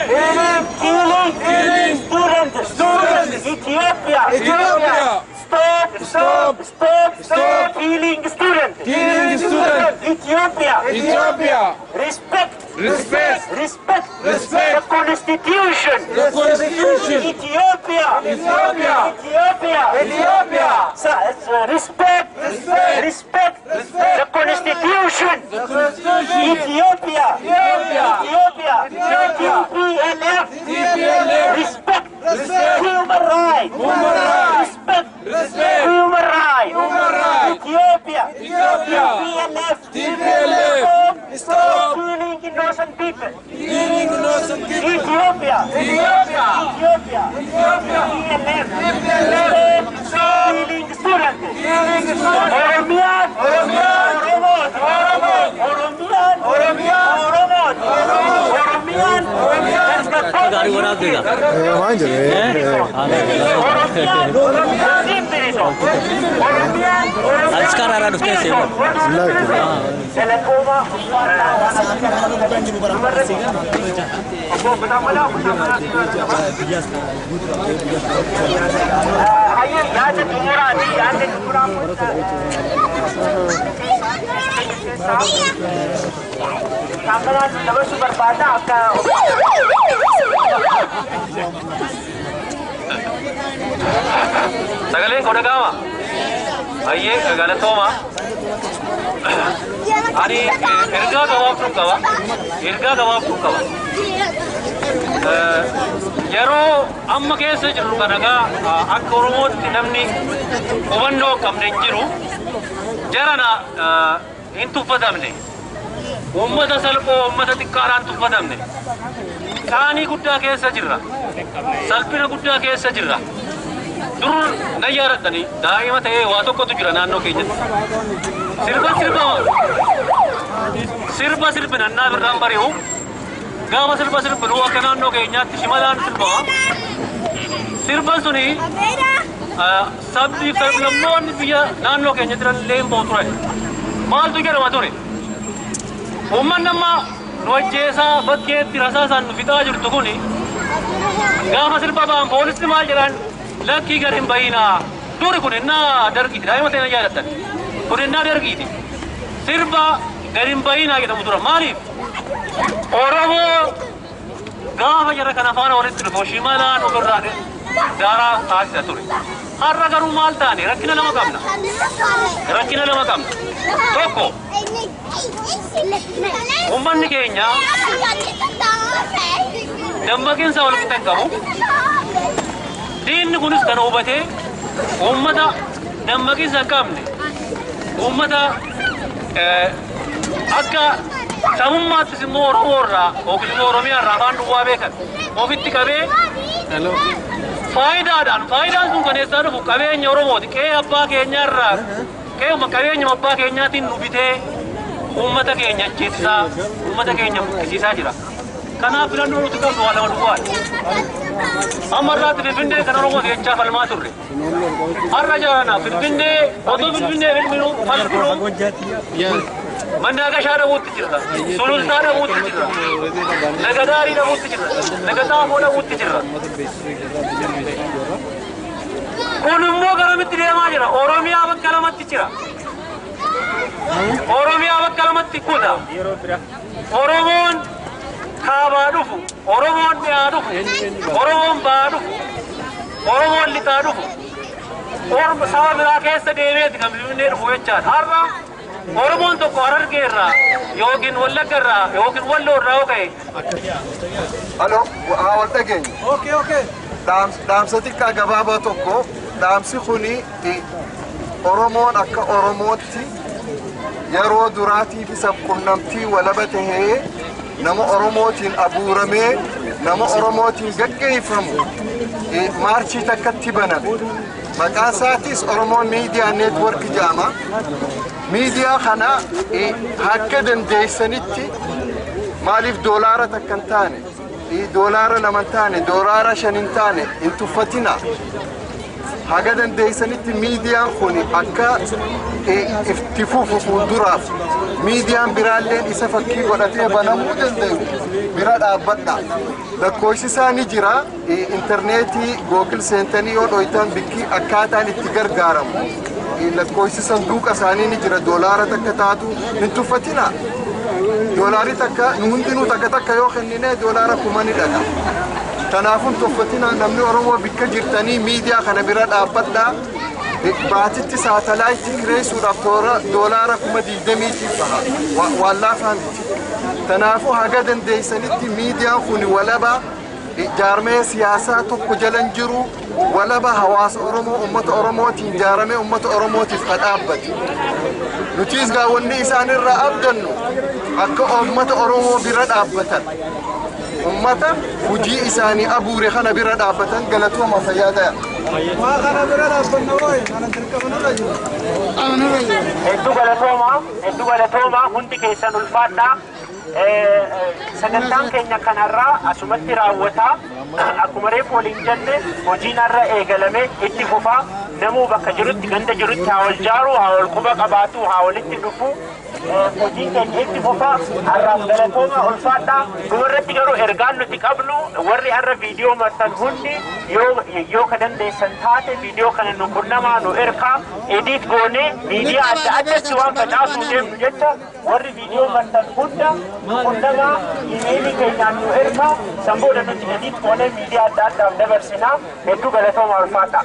Killing. Killing. Students. Students. Ethiopia. Ethiopia. Stop. Stop. Stop. Stop. Killing students. Killing students. Ethiopia. Ethiopia. Respect. Respect. Respect. Respect. The Constitution. The Constitution. Ethiopia. Ethiopia. Ethiopia. Ethiopia. Respect. Respect. Respect. Respect. The Constitution. The Constitution. Ethiopia. Ethiopia. Ethiopia. Ethiopia. TPLF. TPLF. Respect. Respect. Human rights. Human rights. Respect. Respect. Human rights. Human rights. Ethiopia. Ethiopia. TPLF. TPLF. Stop. Stop. Killing innocent people. Killing innocent people. Ethiopia. Ethiopia. Ethiopia. Ethiopia. TPLF. TPLF. Stop. Killing students. Killing students. Oromian. Oromian. Oromot. Oromot. Oromian. Oromian. Oromot. Oromot. Oromian. Oromian. Gaarii waraabde egaa. Waan jedhe. Oromian. Oromian. Anis karaa irraa dhuftee seenu. Galatooma. Hayyee yaada xumuraati. Yaada xumuraa kun Kaankanaan dabarsuu barbaada akka Sagaleen koo dhaga'ama? Baay'ee galatooma. Ani ergaa gabaabduun qaba. Ergaa gabaabduun qaba. Yeroo amma keessa jirru kana egaa akka Oromootti namni hubannoo hin qabne hin jiru. Jarana hin tuffatamne. Uummata salphoo, uummata xiqqaadhaan tuffatamne. Qaanii guddaa keessa jirra. Salphina guddaa keessa jirra. Dur na yaadattanii daa'ima ta'ee waa tokkotu jira naannoo keenyatti. Sirba sirbama. Sirba sirbina innaa birraan bari'u. Gaafa sirba sirbinu akka naannoo keenyaatti shimalaan sirbama. Sirban suni sabni sablammoonni biyya naannoo keenya jiran illee hin ba'u turan. Maaltu jedhama ture? Uummanni amma nu ajjeesaa bakkeetti rasaasaan nu fixaa jirtu kuni gaafa sirba ba'an poolisni maal jedhan lakkii gad hin bayinaa. Duri kun innaa dargiiti. Daa'ima ta'e na yaadattan. Kun innaa dargiiti. Sirba gad hin bayinaa jedhamu tura. Maaliif? Oromoo gaafa jara kana faana walitti dhufu shimalaan ofirraa daaraa taasisa ture. Har'a garuu maal taane rakkina lama qabna. Rakkina lama qabna. Tokko uummanni keenya dammaqinsa wal qixa hin qabu. Diinni kunis kana hubatee uummata dammaqinsa hin qabne uummata akka sabummaattis immoo Oromoo irraa yookiin immoo Oromiyaa irraa afaan duwwaa beekan ofitti qabee faayidaadhaan faayidaan sun kan eessaa dhufu qabeenya Oromooti. Qe'ee abbaa keenyaa irraa qe'uma qabeenyuma abbaa keenyaatiin nu bitee uummata keenya ajjeesisaa uummata keenya buqqisiisaa jira. Kanaaf filannoo nuti qabnu waa lama duwwaadha. Amma irraatti Finfinnee kan Oromooti jechaa falmaa turre. Har'a jaarana Finfinnee otoo Finfinnee filminu falminu Mannaagashaa dhabuutti jirra. Sulultaa dhabuutti jirra. Lagadaarii dhabuutti jirra. Lagataafoo dhabuutti jirra. Kun immoo garamitti deemaa jira? Oromiyaa bakka lamatti jira. Oromiyaa bakka lamatti kuta. Oromoon kaabaa dhufu, Oromoon dhiyaa dhufu, Oromoon ba'aa dhufu, Oromoon lixaa dhufu. Orma saba biraa keessa deemeeti kan Finfinnee dhufu jechaadha. Har'a Oromoon tokko Harargee irraa yookiin Wallagga irraa yookiin Walloo irraa yoo ka'e Alo, haa wal dhageenyu. Okay, okay. Dhaamsa xiqqaa gabaabaa tokko dhaamsi kuni Oromoon akka Oromootti yeroo duraatiif isa qunnamtii walaba tahee nama Oromootiin abuuramee nama Oromootiin gaggeeffamu maarchii takkatti baname. Maqaan isaatis Oromoo Miidiyaa Network jedhama. Miidiyaa kana akka dandeessanitti, maaliif doolaara 1 hin taane, doolaara 2 hin taane, doolaara 5 hin taane hin tuffatina. Haga dandeessanitti miidiyaan kun akka itti fufu, fuulduraaf miidiyaan biraalleen isa fakkii godhatee banamuu danda'u bira dhaabbadha. Lakkoofsi isaa ni jira. Intarneetii Google seentanii yoo dhoytan bikki akkaataan itti gargaaramu. Lakkoofsi sanduuqa isaanii ni jira. Doolaara 1 taatu hin tuffatina. Doolaarri 1 nu hundinuu takka takka yoo kennine doolaara 1000 ni dhaqa. Kanaafuu hin tuffatina. Namni Oromoo bikka jirtanii miidiyaa kana bira dhaabbadhaa. Baatitti saatalaayitii kireessuudhaaf toora doolaara 20,000tiif baha. Waan laafaa miti. Kanaafuu haga dandeessanitti miidiyaan kun walaba, jaarmee siyaasaa tokko jalan jiru, walaba, hawaasa Oromoo, uummata Oromootiin ijaaramee uummata Oromootiif ka dhaabbate. Nutis gaa wanni isaan irraa abdannu akka uummata Oromoo bira dhaabbatan. Uummata hojii isaanii abuure kana bira dhaabbatan. Galatooma, fayyaa ta'a. Waa kana bira dhaabbanna wayi kana dirqama nurra jiru. Hedduu galatooma, hedduu galatooma, hundi keessan ulfaadhaa. Sagantaan keenya kanarraa asumatti raawwataa. Akkuma reefu waliin jenne, hojiin har'a eegalame itti fufaa. Namuu bakka jirutti, ganda jirutti haa wal jaaru, haa wal quba qabaatu, haa walitti dhufu. Hojiin keenya itti fufaa. Har'aaf galatooma, ulfaadhaa. Dhumarratti garuu ergaan nuti qabnu, warri har'a viidiyoo martan hundi yoo ka dandeessan taate viidiyoo kana nu qunnamaa, nu erkaa. Edit goonee miidiyaa adda addatti waan facaasuu deemnu jecha, warri viidiyoo martan hunda nu qunnamaa, imeelii keenyaan nu ergaa. San booda nuti edit goonee miidiyaa adda addaaf dabarsinaa. Hedduu galatooma, ulfaadhaa.